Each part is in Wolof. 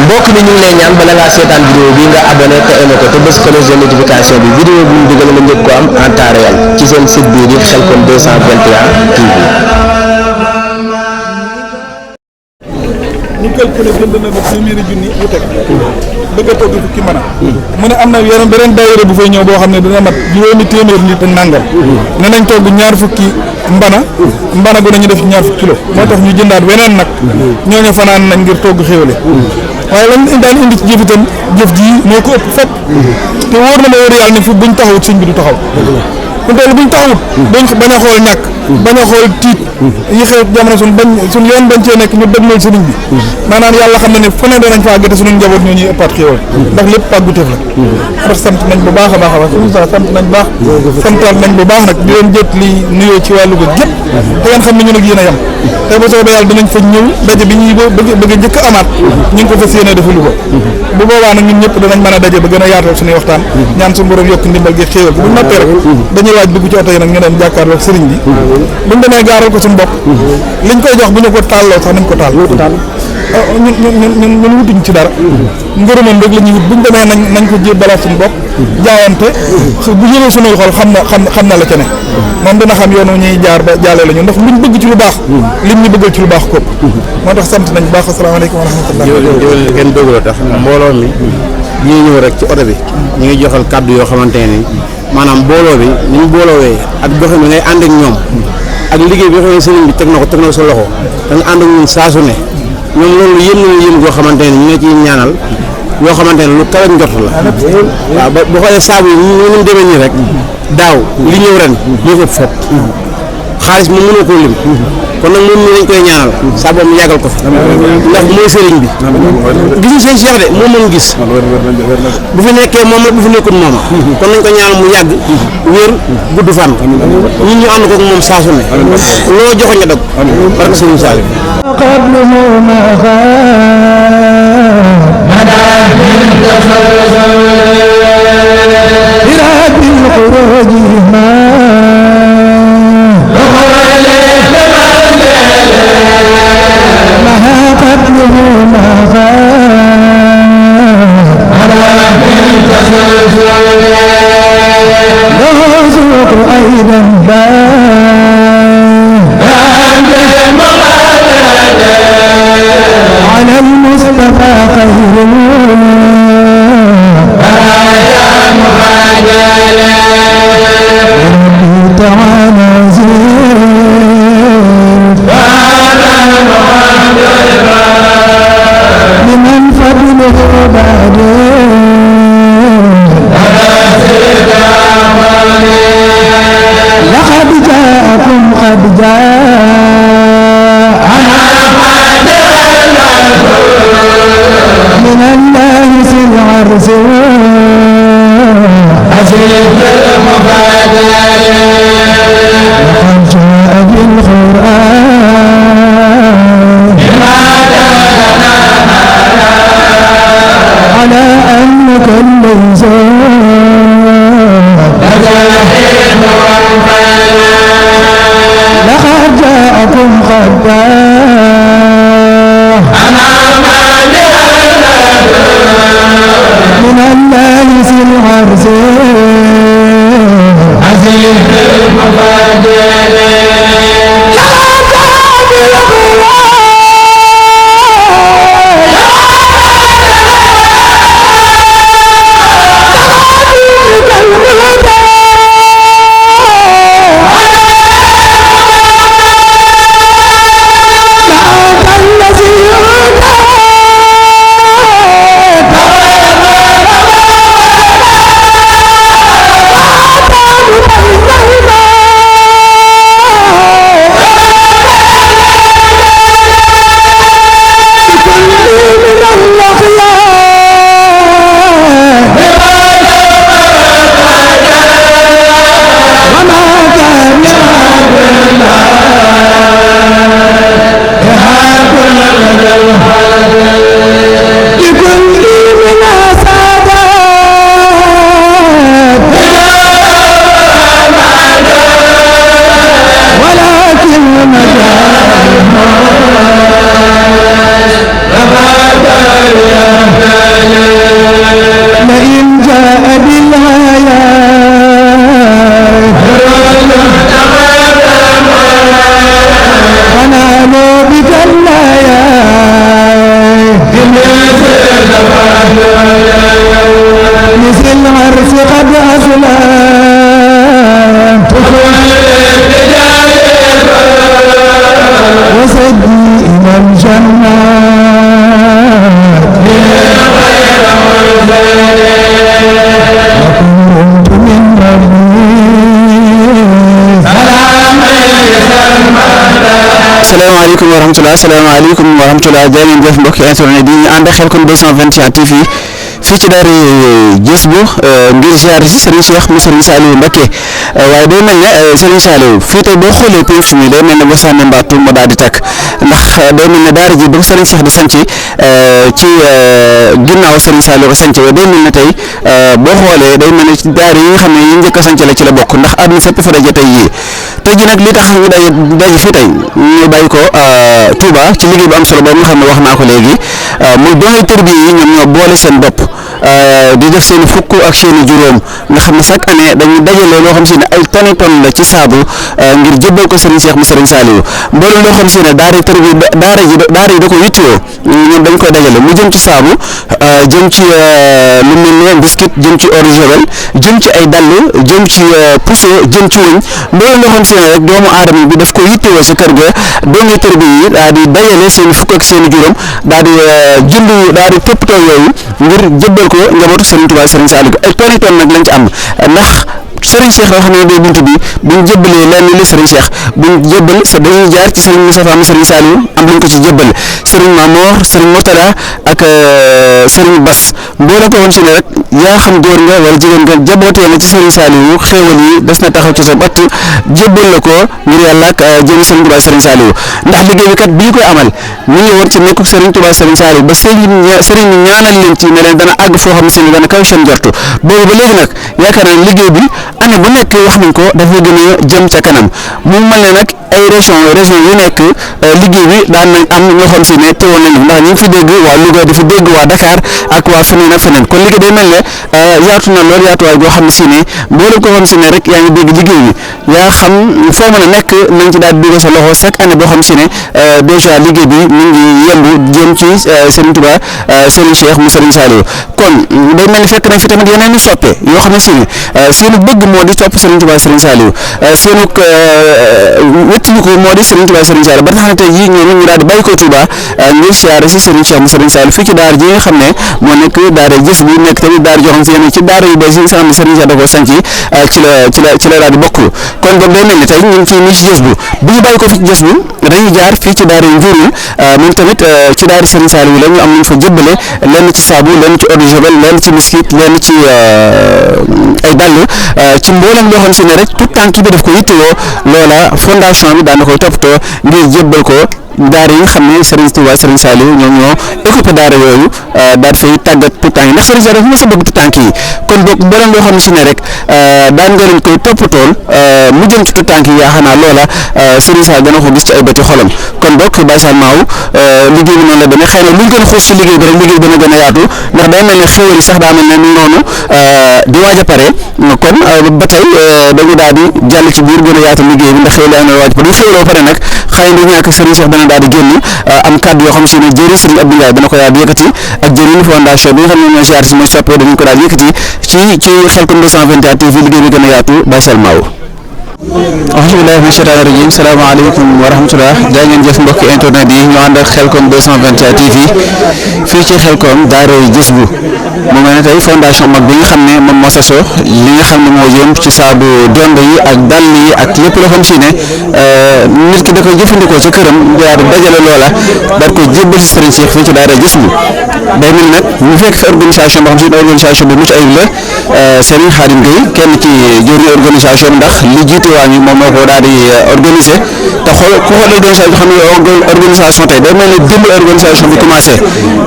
mbokk mi ñu ngi lay ñaan bala ngaa seetaan vidéo bi nga abonné te aimé ko te bës cloche de notification bi vidéo bi ñu dugal nga njëkk ko am en temps réel ci seen site bii di Khelcom 221 TV. ñu calculé jënd na ba téeméeri junni yu teg bëgg a togg fukki mbana mu ne am na yeneen beneen daayira bu fay ñëw boo xam ne dina mat juróomi téeméer nit ak nangam ne nañ togg ñaar fukki mbana gu nañu def ñaar fukki kilo moo tax ñu jëndaat weneen nag ñooñu fanaan nañ ngir togg xéwale waaye lan daan indi ci jëf itam jëf ji moo ko ëpp fépp te wóor na ma wóor yàlla ne fu buñ taxawut sëñ bi du taxaw kon toll buñ taxawut bañ a xool ñàkk bañ a xool tiit yi xew jamono suñ yoon bañ cee nekk ñu dëgmal sëriñ bi maanaam yàlla xam na ne fu ne danañ faa gëte suñu njaboot ñoo ñuy ëppaat xéewal ndax lépp pàgguteef la ndax sant nañ bu baax a baax a baax sant nañ baax santaat nañ bu baax nag di leen jot li nuyoo ci wàllu ko gépp te ngeen xam ne ñu nag yéen a yem te ba soobee yàlla dinañ fa ñëw daje bi ñuy bëgg njëkk a amaat ñu ngi ko fas yéene defu lu ko bu boobaa nag ñun ñëpp danañ mën a daje ba gën a yaatal suñuy waxtaan ñaan suñu borom yokk ndimbal gi xéewal bu noppee rek dañuy waaj dugg ci oto yi nag ñu dem jàkkaarloo ak sëriñ bi buñ demee gaaral ko suñu bopp liñ koy jox bu ñu ko taalloo sax nañ ko taal ñun wutuñ ci dara ngërëmam rek la ñuy wut buñ demee nañ ko jébbalaat suñu bopp jaayante bu ñëwee suñuy xol xam na la ca ne moom dina xam yoonu ñuy jaar ba jàllee la ñu ndax luñ bëgg ci lu baax lim ñu bëggal ci lu baax kopp moo tax sant nañ baax asalaamaaleykum wa rahmatullah jëwal ngeen dëggaloo tax mbooloo mi ñi ñëw rek ci oto bi ñu ngi joxal kàddu yoo xamante ne maanaam mbooloo bi ni ñu booloowee ak doxe mi ngay ànd ak ñoom ak liggéey bi nga xam ne sëriñ bi teg na ko sa loxo da nga ànd ak ñun saa su ne ñoom loolu yéen goo xamante ne ñu ngi ciy ñaanal yoo xamante ne lu kawe njort la waaw bu xoolee saabu yi ñu demee nii rek daaw li ñëw ren ñoo ko fopp xaalis moom mënoo koo lim kon nag moom ñu dañ koy ñaanal saa boobu mu yàggal ko fi ndax mooy sëriñ bi gisuñu seen Cheikh de moom mën gis bu fi nekkee moom la bu fi nekkul mooma kon nañ ko ñaanal mu yàgg wér gudd fan ñun ñu ànd ko ak moom saa su ne loo joxoñ nga dog barke sëriñ Saliou على المصطفى خير تعالى زين لمن فضله بعدين لقد جاءكم قد جاء من الله في العرش عزيز المفادى وقد جاء بالقرآن على أنك ليس لقد جاءكم قد من الله في العرش عزيز المفادى asalaamaaleykum wa rahmatulah jaa ngeen jëf mbokki internet yi ñu ànd ak Khelcom 221 TV fii ci daara Jës bu ngir ziar si Serigne Cheikh mu Serigne Saliou Mbacké waaye day mel ne Serigne Saliou fii tey boo xoolee penc mi day mel ne boo sànnee mbaatu mu daal di tàkk ndax day mel ne daara ji ba Serigne Cheikh di sanc ci ginnaaw Serigne Saliou ko sanc day mel ne tey boo xoolee day mel ne ci daara yi nga xam ne yi njëkk a sanc la ci la bokk ndax àdduna fépp fa daje tey jii tey ji nag li tax ñu daje fii tey ñu bàyyi ko Touba ci liggéey bu am solo boobu nga xam ne wax naa ko léegi muy doxee tërbi yi ñoom ñoo boole seen bopp di def seen fukk ak seen i juróom nga xam ne chaque année dañuy dajale loo xam si ne ay tonnes tonnes la ci saabu ngir jébbal ko Serigne Cheikh mu Serigne Saliou mboolem loo xam si ne daara tërbi daara yi da ko yittewoo ñoom dañ koy dajale mu jëm ci saabu jëm ci lu mel ne biscuit jëm ci eau de javel jëm ci ay dàll jëm ci puso jëm ci wëñ mboolem loo xam si ne rek doomu aadama bi daf ko yittewoo si kër ga doomu tërbi yi daal di dajale seen fukk ak seen i juróom daal di jënd daal di toppatoo yooyu ngir jébbal ko njabootu Serigne Touba Serigne Saliou ay tonnes tonnes nag lañ ci am ndax Serigne Cheikh yoo xam ne day buntu bi buñ jébbalee lenn li Serigne Cheikh buñ jébbal sa dañuy jaar ci Serigne Moustapha mu Serigne Saliou am luñ ko ci jébbal Serigne Mamor Serigne Mourtada ak Serigne Bass mbooloo ko woon si ne rek yaa xam góor nga wala jigéen nga jabootee na ci Serigne Saliou xéewal yi des na taxaw ci sa batt jébbal la ko ngir yàlla ak jëm Serigne Touba Serigne Saliou ndax liggéey bi kat bi ñu koy amal ñu ngi woon ci nekkul Serigne Touba Serigne Saliou ba Serigne ñaanal leen ci ne leen dana àgg foo xam ne si ne dana kaw seen jortu boobu ba léegi nag yaakaar naa liggéey bi année bu nekk wax nañ ko dafa gën a jëm ca kanam mu mel ne nag ay région yu nekk liggéey bi daan nañ am ñoo xam si ne teewoon nañu ndax ñu ngi fi dégg waa Louga di fi dégg waa Dakar ak waa feneen ak feneen kon liggéey day mel ne yaatu na lool yaatuwaay goo xam ne si ne mboolem koo xam si ne rek yaa ngi dégg liggéey bi yaa xam foo mën a nekk nañ ci daal di dugg sa loxo chaque année boo xam si ne déjà liggéey bi mu ngi yembu jëm ci Serigne Touba Serigne Cheikh mu Serigne Saliou kon day mel ni fekk nañ fi tamit yeneen i soppe yoo xam ne si ne seenu bëgg moo di topp Serigne Touba Serigne Saliou seenu wéttiliku moo di Serigne Touba Serigne Saliou ba tax na tey jii ñoom ñu daal di bàyyi ko Touba ngir siyaare si Serigne Cheikh mu Serigne Saliou fii ci daara ji nga xam ne moo nekk daara Jës bu nekk tamit daara joo xam si ne ci daara yu bees yi nga xam ne Serigne Cheikh da koo sanc ci la daal di bokk kon boog day mel ni tey ñu ngi fii nii ci Jës bu ñu bàyyi ko fi ci Jës bu dañuy jaar fii ci daara yu Njurul moom tamit ci daara Serigne Saliou la ñu am nañ fa jébbale lenn ci saabu lenn ci eau de javel lenn ci biscuit lenn ci ay dàll ci mboolem loo xam si ne rek tout tànk bi daf ko yittewoo loola fondation bi daan na koy toppatoo ngir jébbal ko daara yi nga xam ne Serigne Touba Serigne Saliou ñoom ñoo équipé daara yooyu daal fay tàggat tout tànk yi ndax Serigne Saliou dafa mos a bëgg tout tànk yi kon boog mboolem loo xam ne si ne rek daan nga leen koy toppatool mu jëm ci tout tànk yi yaa xanaa loola Serigne Saliou dana ko gis ci ay bëti xolam kon boog Baye Sall Maaw liggéey bi noonu la demee xëy na luñ gën a xuus ci liggéey bi rek liggéey bi dana gën a yaatu ndax day mel ne xéwal yi sax daa mel ne ni noonu di waaj a pare kon ba tey dañu daal di jàll ci biir gën a yaatu liggéey bi ndax xéwal yi am na waaj pare bu xéwaloo pare nag xëy na du ñàkk Serigne Cheikh dana daal di génn am kàddu yoo xam si ne jëriñ Serigne Abdou Ndiaye dana ko daal di yëkkati ak jëriñ fondation bi nga xam ne ñooy siyaar si mooy soppe dañu ko daal di yëkkati ci Khelcom 221 TV liggéey bi gën a yaatu Baye Sall Maaw alhamdulilah min shaytaani rajim salaamaaleykum wa rahmatulah jaa ngeen jëf mbokki internet yi ñu ànd ak Khelcom 221 TV fii ci Khelcom daara Jës bu mu mel ne tey fondation mag bi nga xam ne moom moo sasoo li nga xam ne moo jëm ci saabu dond yi ak dàll yi ak lépp loo xam si ne nit ki da koy jëfandikoo ci këram daal di dajale loola daal ko jébbal si Serigne Cheikh fii ci daara Jës bu day mel nag ñu fekk fi organisation boo xam si ne organisation bu mucc ayib la Serigne Khadim Gueye kenn ci jëriñu organisation ndax li jiite waa ñi moom moo ko daal di organisé te xool ku xool organisation xam ne organisation tey day mel ni démb organisation bi commencé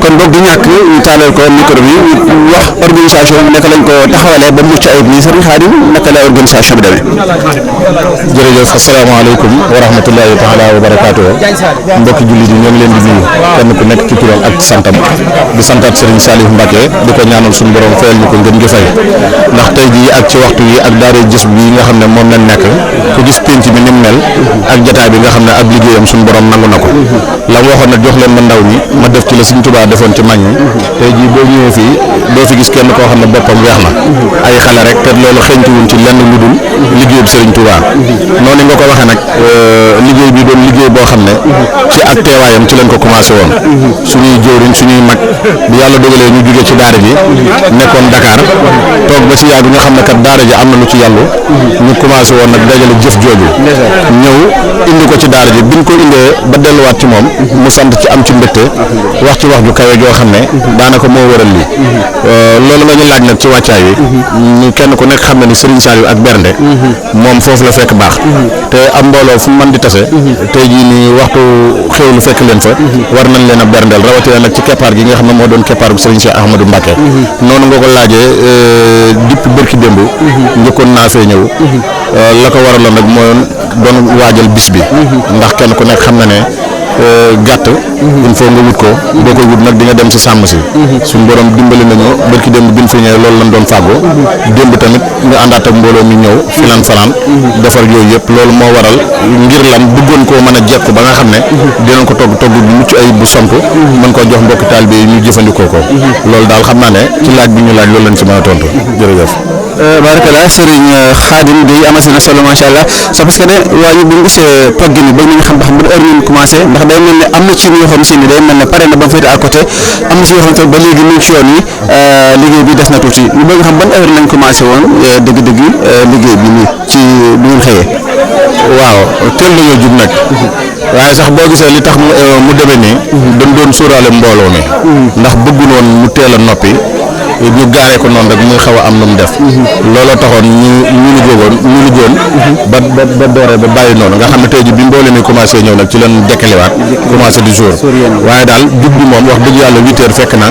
kon boog du ñàkk ñu taalal ko micro bi ñu wax organisation bi naka lañ ko taxawalee ba mucc ayib nii Serigne Khadim naka la organisation bi demee. jërëjëf asalaamaaleykum wa rahmatullahi taala wa barakaatu mbokki jullit yi ñoo ngi leen di nuyu kenn ku nekk ci turam ak santam di santaat Serigne Saliou Mbacké di ko ñaanal suñu borom fayal ñu ko ngeen gi fay ndax tey jii ak ci waxtu yi ak daara Jës bi nga xam ne moom lañ nekk ku gis penc mi ni mu mel ak jotaay bi nga xam ne ab liggéeyam suñu borom nangu na ko la mu waxoon ne jox leen ma ndaw ñi ma def ci la Serigne Touba defoon ci mag ñi tey jii boo ñëwee fii doo fi gis kenn koo xam ne boppam weex na ay xale rek te loolu xëñtuwuñ ci lenn lu dul liggéeyub Serigne Touba noonu nga ko waxee nag liggéey bi doon liggéey boo xam ne ci ak teewaayam ci lañ ko commencé woon suñuy jëwriñ suñuy mag bi yàlla dogalee ñu jógee ci daara ji nekkoon Dakar toog ba si yàgg ñu xam ne kat daara ji am na lu ci yàllu ñu commencé woon nag dajale jëf jooju ñëw indi ko ci daara ji biñ ko indee ba delluwaat ci moom mu sant ci am ci mbégte wax ci wax ju kawe joo xam ne daanaka moo waral lii loolu nga ñu laaj nag ci wàccaay wi ñu kenn ku nekk xam ne ni Serigne Saliou ak bernde moom foofu la fekk baax te am mbooloo fu mën di tase tey jii nii waxtu xéwlu fekk leen fa war nañ leen a berndeel rawatina nag ci keppaar gi nga xam ne moo doon keppaaru Serigne Cheikh Ahmadou Mbacké noonu nga ko laajee dipp bërki démb njëkkoon naa fee ñëw la ko waraloon rek moo doon waajal bis bi ndax kenn ku nekk xam na ne gàtt il faut nga wut ko boo koy wut nag di nga dem si sàmm si suñu borom dimbali nañu bërki démb bi ñu fi ñëwee loolu lañ doon fàggoo démb tamit nga àndaat ak mbooloo mi ñëw filaan fanaan defar yooyu yëpp loolu moo waral ngir lan bëggoon koo mën a jekku ba nga xam ne dinañ ko togg bu mucc ayib bu sonk mën koo jox mbokki taalibe yi ñu jëfandikoo ko loolu daal xam naa ne ci laaj bi ñu laaj loolu lañ ci mën a tontu jërëjëf. barakallah Serigne Khadim Gueye amati na solo macha allah c'est parce que ne waa ñu bu ñu gisee togg ni bëgg nañu xam ba xam ban heure ñu commencé ndax day mel ne am na ci yoo xam si ni day mel ne pare na ba mu féete à côté am na si yoo xam ne ba léegi ñu ngi ci yoon yi liggéey bi des na tuuti ñu bëgg xam ban heure lañ commencé woon dëgg-dëgg liggéey bi nii ci bu ngeen xëyee. waaw teel nañoo jub nag waaye sax boo gisee li tax mu demee nii dañ doon sóoraale mbooloo mi ndax bëggu noon mu teel a noppi ñu gaaree ko noonu rek muy xaw a am lu mu def looloo taxoon ñu liggéeyoon ba dooree ba bàyyi noonu nga xam ne tey ji bi mbooloo mi commencé ñëw nag ci leen dekkaliwaat commencé di jour waaye daal jub bi moom wax dëgg yàlla 8 heures fekk na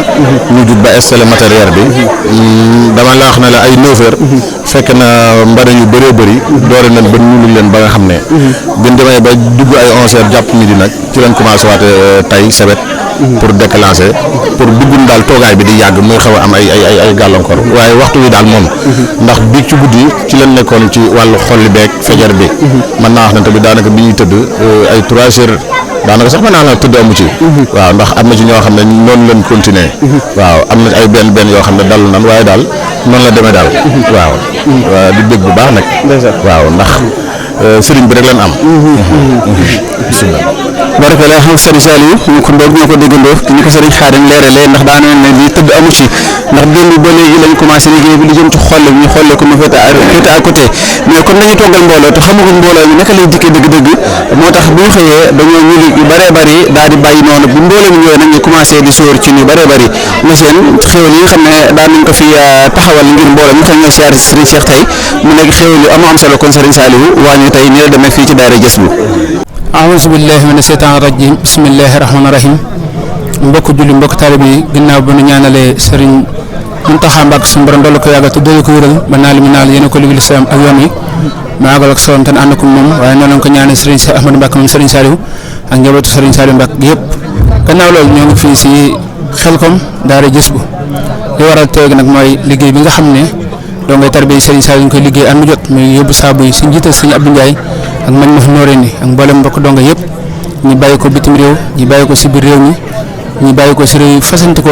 ñu jub ba installé matériel bi dama la wax ne la ay 9 heures fekk na mbari yu bëree bëri doore nañ ba ñu leen ba nga xam ne biñ demee ba dugg ay 11 heures jàpp midi nag ci leen commencé waate tay sebet pour déclencher pour duggun daal toogaay bi di yàgg muy xaw a am ay gàllankoor waaye waxtu wi daal moom ndax biig ci guddi ci leen nekkoon ci wàllu xolli beeg fajar bi mën naa wax ne tamit daanaka bi ñuy tëdd ay 3 heures daanaka sax mën naa la tëdd amu ci waaw ndax am na ci ñoo xam ne noonu lañ continuer waaw am na ay benn yoo xam ne dallu nan waaye daal noonu la demee daal waaw di bég bu baax nag waaw ndax sëriñ bi rek lañ am bismillah barakallah xam Serigne Saliou ñu ko ndoog ñoo ko déggandoo ni ko Serigne Khadim leeralee ndax daa ne lii tëdd amu ci ndax démb ba léegi lañ commencé liggéey bi li jëm ci xolle bi ñu xolle ko mu féete à côté mais comme dañu toggal mbooloo te xamaguñ mbooloo mi naka lay dikkee dëgg-dëgg moo tax bu ñu xëyee dañoo ñu yu bëree bëri daal di bàyyi noonu bu mbooloo mi ñëwee nag ñu commencé di sóor ci ñu bëree bëri nga seen xéwal yi nga xam ne daan nañ ko fi taxawal ngir mbooloo mi xam ñoo siyaare si Serigne Cheikh tey mu nekk xéwal yu am solo kon Serigne Saliou waa ñu tey ni la demee fii ci daara Jazbou. a'uuzu billahi mina shaytaani rajiim bismillahi rahmaani rahiim mbokk julli mbokk taalibe yi ginnaaw ba nu ñaanalee Serigne Mountakha Mbacké suñu borom dolli ko yàggal te dolli ko wéral ba naal mi naal yéen a ko liggéeyal islam ak yoon wi ma àggal ak soloon te ànd ko moom waaye noonu lañ ko ñaanal Serigne Cheikh Ahmadou Mbacké moom Serigne Saliou ak njabootu Serigne Saliou Mbacké gi yëpp gannaaw loolu ñoo ngi fii si Xelkom daara Jazbou li waral teew gi nag mooy liggéey bi nga xam ne doo ngay tarbiya Serigne Saliou ñu koy liggéey at mu jot muy yóbbu saabu yi si njiital Serigne Abdou Ndiaye ak man ma nooree ni ak mboolem mbokk donga yëpp ñi bàyyi ko bitim réew ñi bàyyi ko si biir réew mi ñi bàyyi ko si réew yi fasanti ko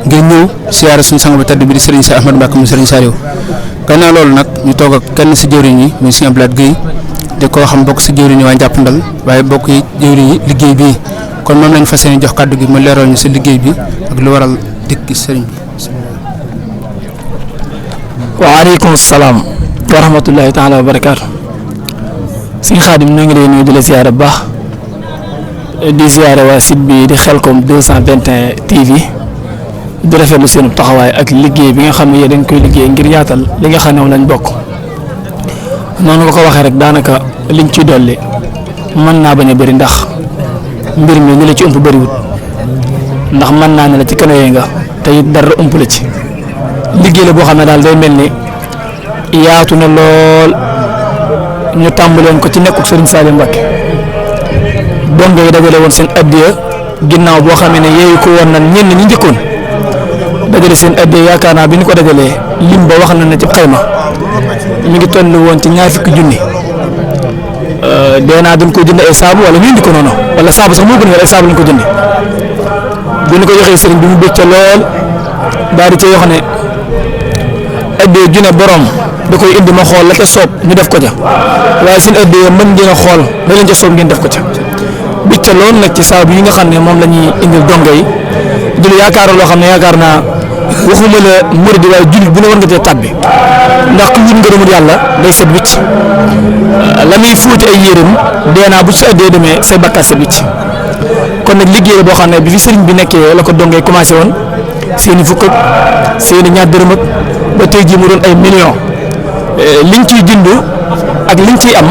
ngir ñëw siyaare suñu sang bu tedd bi di Serigne Cheikh Ahmadou Mbacké mu Serigne Saliou gannaaw loolu nag ñu toog ak kenn si jëwriñ yi muy Serigne Abdoulaye Gueye di koo xam bokk si jëwriñ yi waa Njàppandal waaye bokk yi jëwriñ yi liggéey bii kon moom lañ fas yéene jox kàddu gi mu leeral ñu si liggéey bi ak lu waral dikk Serigne bi. waaleykum salaam wa rahmatullahi taala wa barakaatu. Sëñ Xaadim ñoo ngi lay nuyu di la ziyaare bu baax di ziyaare waa site bi di Xelkom 221 TV di rafetlu seen taxawaay ak liggéey bi nga xam ne yéen dañ koy liggéey ngir yaatal li nga xam ne lañ bokk noonu nga ko waxee rek daanaka liñ ciy dolli mën naa bañ a bëri ndax mbir mi li la ci ëmp bëriwut ndax mën naa ne la ci kanawee nga te it dara ëmp la ci liggéey la boo xam ne daal day mel ni yaatu na lool. ñu tàmbaleen ko ci nekkuk Serigne Saliou Mbacké dongo yi dajale woon seen addiya ginnaaw boo xamee ne yeeyu ko woon na ñenn ñi njëkkoon dajale seen addiya yaakaar naa bi ñu ko dajalee lim ba wax na ne ci xayma mi ngi toll woon ci 20 junni dee naa dañ ko jënd ay saabu wala ñu indi ko noonu wala saabu sax moo gën a ay saabu lañ ko jënd bi ñu ko joxee Serigne bi mu bëgg ca lool daal di ca wax ne addiya ju ne borom. da koy indi ma xool la ca soob ñu def ko ca waaye seen addiya mën ngeen a xool da leen ca soob ngeen def ko ca bi ca loolu nag ci saabu yi nga xam ne moom la ñuy indil dongo yi di lu yaakaar loo xam ne yaakaar naa waxuma la murid waaye jullit bu ne war nga cee tàbbi ndax ku wut ngërëmul yàlla day set wicc la muy fóoti ay yéreem dee naa bu ci addee demee say bakkaat set wicc kon nag liggéey la boo xam ne bi fi sëriñ bi nekkee la ko dongee commencé woon seeni fukk ak seeni ñaar dërëm ak ba tey jii mu doon ay millions liñ ciy dund ak liñ ciy am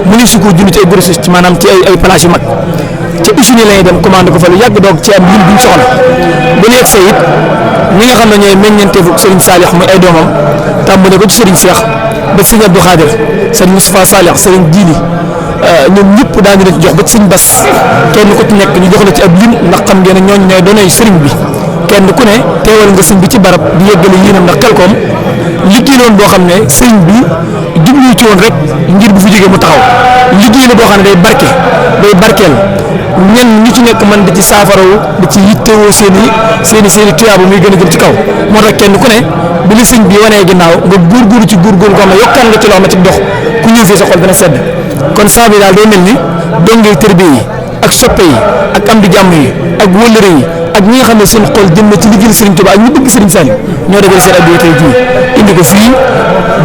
mënuñ si ko dund ci ay grossiste maanaam ci ay place yu mag ca usine yi lay dem commandé ko fa lu yàgg doog ci am lim buñ soxla bu ñu yegsee it ñi nga xam ne ñooy meññeenteefu Serigne Salih muy ay doomam tàmbale ko ci Serigne Cheikh ba ci Serigne Abdou Khadir Serigne Moustapha Salih Serigne Djili ñoom ñëpp daañu leen ci jox ba ci Serigne Bass kenn ku ci nekk ñu jox la ci ab lim ndax xam ngeen ne ñooñu ñooy doonay Serigne bi kenn ku ne teewal nga sëñ bi ci barab di yeggale yéenam ndax Xelkom liggéey loon boo xam ne sëñ bi jublu ci woon rek ngir bu fi jógee mu taxaw liggéey la boo xam ne day barkeel ñenn ñu ci nekk man di ci saafarawu di ci yittewoo seen i tuyaabu muy gën a jëm ci kaw moo tax kenn ku ne bi li sëñ bi wanee ginnaaw nga góorgóorlu ci góorgóorlu ko xam ne yokkaan nga ci loo xam ne ci dox ku ñëw fii sa xol dana sedd kon saa bi daal day mel ni dongee tërbiye yi ak soppe yi ak am di jàmm yi ak wëllëre yi ak ñi nga xam ne seen xol jëm na ci liggéeyal Serigne Touba ak ñu bëgg Serigne Saliou ñoo dajale seen addiya tey jii indi ko fii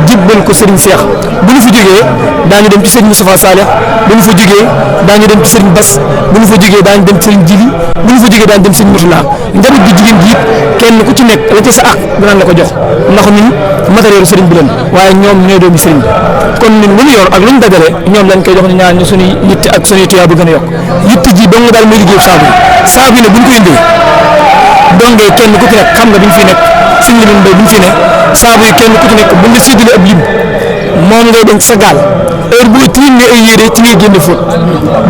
jibbal ko Serigne Cheikh bu ñu fa jógee daañu dem ci Serigne Moustapha Salih bu ñu fa jógee daañu dem ci Serigne Bass bu ñu fa jógee daañu dem ci Serigne Djili bu ñu fa jógee daañu dem Serigne Mourtala njaboot gi jigéen ji it kenn ku ci nekk la ca sa ak danaan la ko jox ndax ñun matériel Serigne bi leen waaye ñoom ñooy doomi Serigne bi kon ñun lu ñu yor ak lu ñu dajale ñoom lañ koy jox ñu ñaan ñu suñuy yitte ak suñuy tuyaa bu gën a yokk yitte ji dong daal muy liggéey saabu yi ne bu ñu ko indee dongee kenn ku ci nekk xam nga bi ñu fi nekk suñu lim mbay bi ñu fi ne saabu yi kenn ku ci nekk buñ la séddale ab lim moom ngay denc sa gaal heure boo tiimee ay yére ci ngay génne fóot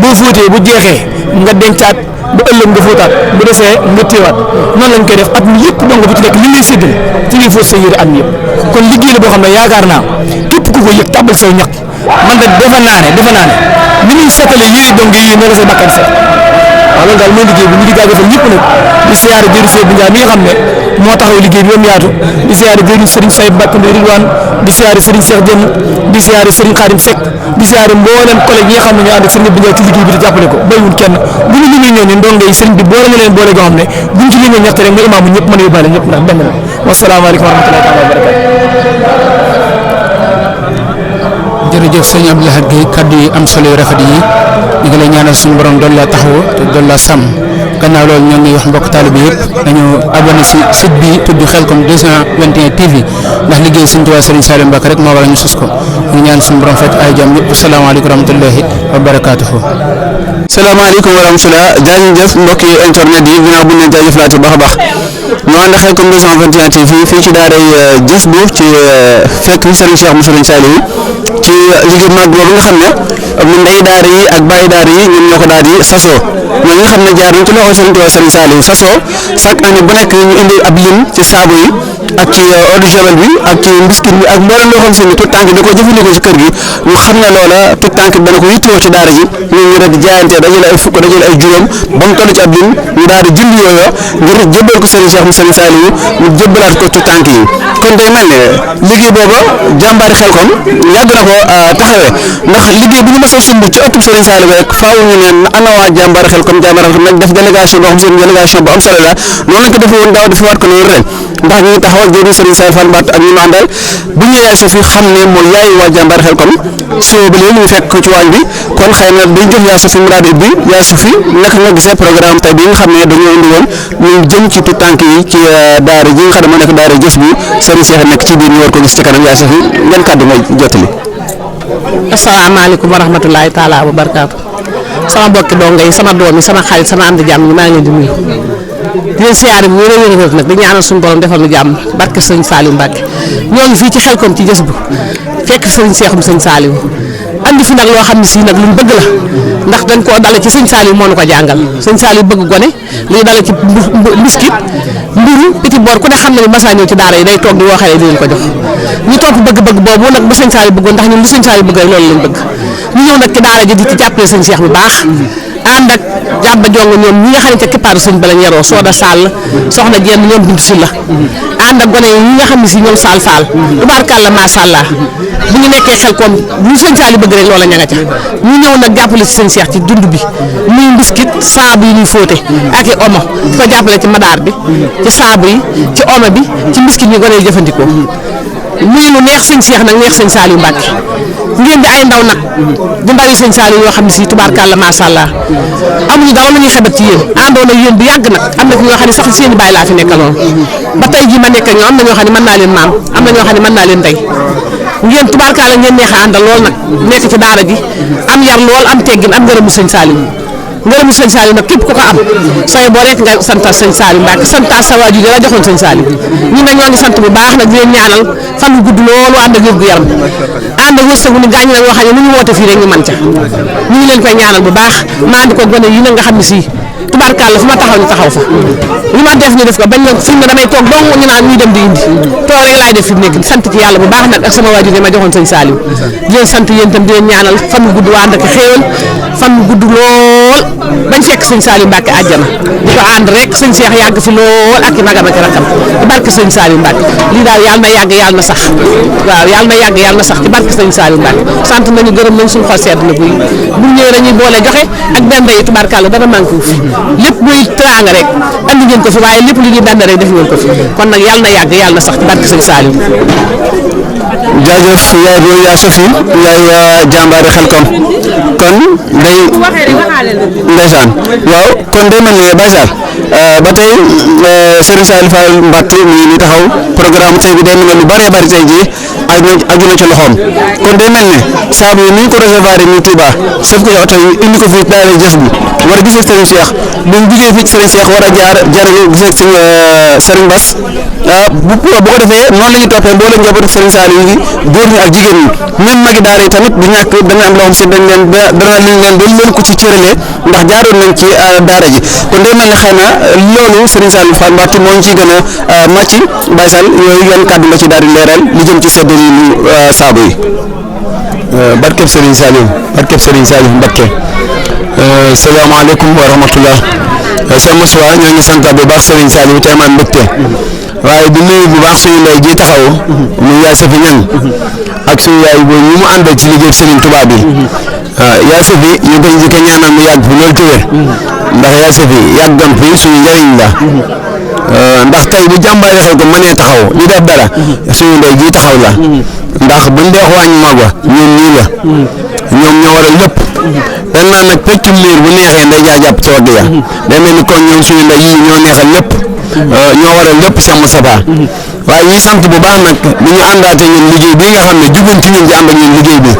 boo fóotee bu jeexee nga dencaat ba ëllëg nga fóotaat bu desee nga téewaat noonu lañ koy def at mi yëpp dong bu ci nekk li ngay séddale ci ngay fóot sa yére at mi yëpp kon liggéey la boo xam ne yaakaar naa képp ku ko yëg tàbbal saw ñaq man de defe naa ne ni ñuy seetalee yére dongee yi noonu la say bakkan set waaw loolu daal mooy liggéey bi ñu di jaajëfal ñëpp nag di siyaare jëriñ Seydou Ndiaye mi nga xam ne moo taxaw liggéey bi ba mu yaatu di siyaare jëriñ Serigne Saïd Mbacke Ndoye Ridwane di siyaare Serigne Cheikh Dieng di siyaare Serigne Khadim Seck di siyaare mboolem collègue yi nga xam ne ñoo ànd ak Serigne Abdou Ndiaye ci liggéey bi di jàppale ko béywul kenn bu ñu limee ñooñu ndongo yi Serigne bi boole nga leen boole goo xam ne buñ ci limee ñett rek mu imaamu ñëpp mën a yóbbaale ñëpp ndax benn la wasalaamaaleykum wa rahmatullahi taala wa barakatu. jërëjëf sëñ Abdou Lahad Guèye kaddu yi am solo yu rafet yi ñu ngi lay ñaanal suñu borom doon la taxawu te doon la sàmm gannaaw loolu ñoo ngi wax mbokk taalibe yëpp dañu abonné si site bi tudd Khelcom 221 TV ndax liggéey sëñ Tuubaa Serigne Saliou Mbacké rek moo waral ñu sos ko ñu ñaan suñu borom fekk ay jàmm yëpp asalaamaaleykum wa rahmatullahi wa barakaatuhu. salaamaaleykum wa rahmatulah jaajëf mbokki internet yi ginnaaw bu ñu leen jaajëfalaatee baax a baax ñu ànd Khelcom 221 TV fii ci daaray Jës bu ci fekk Serigne Cheikh mu Serigne Saliou ci liggéey mag boobu nga xam ne mu ndey daara yi ak bàyyi daara yi ñoom ñoo ko daal di sasoo ñoo nga xam ne jaar nañ ci loxo Serigne Touba Serigne Saliou sasoo chaque année bu nekk ñu indi ab lim ci saabu yi ak ci eau de javel bi ak ci mbiskit bi ak mboolem loo xam si ne tout tànk da ko jëfandikoo ci kër gi ñu xam ne loola tout tànk dana ko yittewoo ci daara ji ñun ñu rek di jaayante dajale ay fukk dajale ay juróom ba mu toll ci ab lim ñu daal di jënd yooyu ngir jébbal ko Serigne Cheikh mu Serigne Saliou ñu jébbalaat ko tout tànk yi kon day mel ne liggéey booba jàmbaari Khelcom yàgg na ko taxawee ndax liggéey bu ñu mos a sumb ci ëttub Serigne Saliou rek faaw ñu ne ana waa jàmbaari Khelcom nag def délégation boo xam seen délégation bu am solo la noonu lañ ko defee woon daaw defe waat ko noonu ren ndax ñu ngi taxawal jëriñ Serigne Saliou Fall Mbatt ak ñu mu àndal bu ñu yaay suuf yi xam ne mooy yaayu waa jàmbaari Khelcom soo ba léegi ñu fekk ko ci waañ bi kon xëy na dañ jox yaa suuf yi mu daal di ubbi yaa suuf yi naka nga gisee programme tey bi nga xam ne dañoo indi woon ñu jëm ci tout tànk yi ci daara ji nga xam ne moo nekk daara Jës bu Serigne Cheikh nekk ci biir ñu war ko gis ci kanam yaa suuf yi yan kàddu ngay jottali. asalaamaaleykum wa rahmatulahi taala wa barakaatu sama bokki donga yi sama doom yi sama xarit sama am di jàmm ñi maa ngi leen di nuyu di leen siyaare bu wér nag di ñaanal suñu borom defal nu jàmm barke sëñ Saliou Mbacké ñoo ngi fii ci Khelcom ci Jës bu fekk sëñ Cheikhoum sëñ Saliou andi fi nag loo xam ne si nag luñ bëgg la ndax dañ koo dale ci sëñ Saliou moo nu ko jàngal sëñ Saliou bëgg gone luy dale ci mbiskit mburu petit boor ku ne xam ne ni masaa ñëw ci daara yi day toog di woo xale yi di leen ko jox ñu topp bëgg-bëgg boobu nag bu sëñ Saliou bëggoon ndax ñun lu sëñ Saliou bëgg rek loolu lañ bëgg ñu ñëw nag ci daara ji di ci jàppale sëñ Cheikh bu baax ànd ak jàmba jong ñoom ñi nga xam ne ca kippaaru sëñ ba lañ yaroo Sooda Sall soxna Jenn ñoom Bintu Si la ànd ak gone yi ñi nga xam ne si ñoom Sall Fall tubaarkàlla macha allah bu ñu nekkee xel koom lu sëñ Saliou bëgg rek loola ña nga ca ñu ñëw nag jàppale si sëñ Cheikh ci dund bi muy mbiskit saabu yi ñuy fóote ak i omo di ko jàppale ci madaar bi ci saabu yi ci omo bi ci mbiskit ñu gone yi jëfandikoo muy lu neex sëñ Cheikh nag neex sëñ Saliou Mbacke ngeen di ay ndaw nag di ndaw yi sëñ Saliou yoo xam ne si tubaarkàlla macha allah amuñu dara lu ñuy xebat ci yéen àndoon ak yéen bu yàgg nag am na fi ñoo xam ne sax seen i baay laa fi nekkaloon ba tey jii ma nekk ak ñoom am na ñoo xam ne mën naa leen maam am na ñoo xam ne mën naa leen tey ngeen tubaarkàlla ngeen neex a àndal lool nag nekk ci daara ji am yar lool am teggin am ngërëmu sëñ Saliou ngërëmu sëñ Saliou nag képp ku ko am sooy boo rek nga santal sëñ Saliou Mbacke santal sa waajur yi la joxoon sëñ Saliou ñun nag ñoo ngi sant bu baax nag di leen ñaanal fan wu gudd loolu ànd ak wér gu yaram ànd ak wërsëgu ni gaañ nag yoo xam ne nu ñu woote fii rek ñu man ca ñu ngi leen koy ñaanal bu baax maa di ko gone yi nag nga xam ne si tubaarkàlla fu ma taxaw ñu taxaw fa li ma def ñu def ko bañ na fi mu ne damay toog dong ñu naan ñuy dem di indi toog rek laay def fi mu nekk sant ci yàlla bu baax nag ak sama waajur yi ma joxoon sëñ Saliou di leen sant yéen itam di leen ñaanal fan wu gudd waa ànd ak xéewal fan wu gudd lool bañ fekk sëñ Saliou Mbacke àjjana di ko ànd rek sëñ Cheikh yàgg fi lool ak i magam ak i rakam ci barke sëñ Saliou Mbacke lii daal yàlla na yàgg yàlla na sax waaw yàlla na yàgg yàlla na sax ci barke sëñ Saliou Mbacke sant nañu gërëm nañ suñu xol sedd na buy bu ñëwee dañuy boole joxe ak benn yi tubaarkàlla dara manqué wu fi lépp muy teraanga rek andi ngeen ko fi waaye lépp lu ñuy benn rek def ngeen ko fi kon nag yàlla na yàgg yàlla na sax ci barke sëñ Saliou. jaajëf yaay booy yaa Sofi yaay jàmbaari Xelkom kon day ndeysaan waaw kon day mel ni Baye Sall ba tey Serigne Saliou Fall Mbacke mi ngi taxaw programme tey bi day mel ne lu bëree bëri tey jii aju na ci loxoom kon day mel ne saabu yi ni ñu ko recevoir muy Touba sëf ko ci oto yi indi ko fii daal jës bi war a gisee Serigne Cheikh bu ñu jugee fii ci Serigne Cheikh war a jarale gisee Serigne Bass bu ko defee noonu la ñu toppee mboolem njabootu Serigne Saliou yi góor ñi ak jigéen ñi même magi daara yi tamit du ñàkk dañu am loo xam si dañ leen dañ leen ko ci cëralee ndax jaaroon nañ ci daara ji kon day mel ne xëy na loolu Serigne Saliou Fall Mbacke moo ñu ciy gën a màcc Baye Sall yooyu yan kàddu nga ci daal di leeral li jëm ci sedd yi saabu yi. barkeb Serigne Saliou Mbacke salaamaaleykum wa rahmatullah sëñ Moussa ñoo ngi sant bu baax Serigne Saliou tey man mbégte waaye di nuyu bu baax suñu ndey ji taxaw muy yaay Sofi ñan ak suñu yaay boobu ñu mu àndal ci liggéey Serigne Touba bi yaay Sofi ñu koy njëkk a ñaanal mu yàgg fi loolu tëwee ndax yaay Sofi yàggam fi suñu njëriñ la ndax tey bu jàmbaari xel ko mënee taxaw di def dara suñu ndey ji taxaw la ndax buñ dee wàññi mag wa ñun ñii la ñoom ñoo waral lépp dañ naan nag peccum liir bu neexee nday jaa jàpp ci wagg ya day mel ni kon ñoom suñu ndey yi ñoo neexal lépp ñoo waral lépp Cheikh Moustapha waaye ñuy sant bu baax nag ni ñu àndaate ñun liggéey bi nga xam ne jubanti ñun ci ànd ak ñun liggéey bi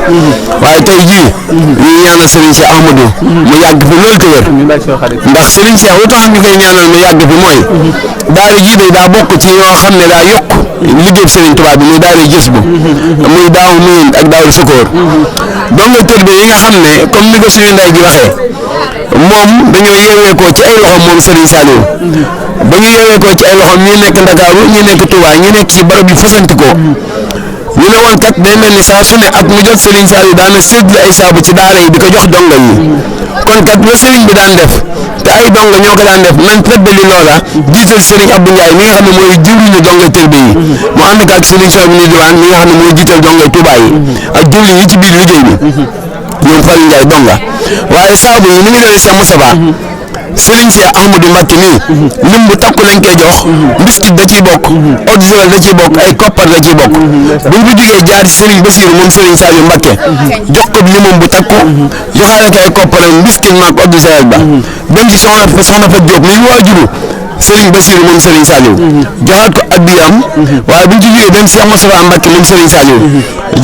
waaye tey jii ñu ñaanal Serigne Cheikh Ahmadou mu yàgg fi loolu te wér ndax Serigne Cheikh lu tax ñu koy ñaanal mu yàgg fi mooy daara jii de daa bokk ci ñoo xam ne daa yokk liggéey Serigne Touba bi muy daara gis bu muy daaw nuyin ak daaw sukóor donc tër bi yi nga xam ne comme ni ko suñu ndey ji waxee moom dañoo yeewee ko ci ay loxo moom Serigne Saliou ba ñu yeewee ko ci ay loxo ñi nekk Ndakaaru ñi nekk Touba ñi nekk ci barab yi fasanti ko ñu ne woon kat day mel ni saa su ne at mu jot Serigne Saliou daana séddale ay saabu ci daara yi di ko jox donga yi kon kat la Serigne bi daan def te ay donga ñoo ko daan def nañ feddali loola jiital Serigne Abdou Ndiaye mi nga xam ne mooy jëwriñu donga tërbi yi mu ànd ak Serigne Sow bi diwaan mi nga xam ne mooy jiital donga Touba yi ak jëwriñ yi ci biir liggéey bi ñoom Fallou Ndiaye donga waaye saabu yi ni ngi doon Cheikh Moustapha Serigne Cheikh Ahmadou Mbacke nii lim bu takku lañ koy jox mbiskit da ciy bokk eau de javel da ciy bokk ay koppar da ciy bokk buñ ko jógee jaar ci Serigne Bassirou moom Serigne Saliou Mbacke jox ko limam bu takku joxaale ko ay kopparam mbiskit maag eau de javel ba dem ci soxna Fat Diop mi waajuru Serigne Bassirou moom Serigne Saliou joxaat ko addiyam waaye buñ ci jógee dem Cheikh Moustapha Mbacke moom Serigne Saliou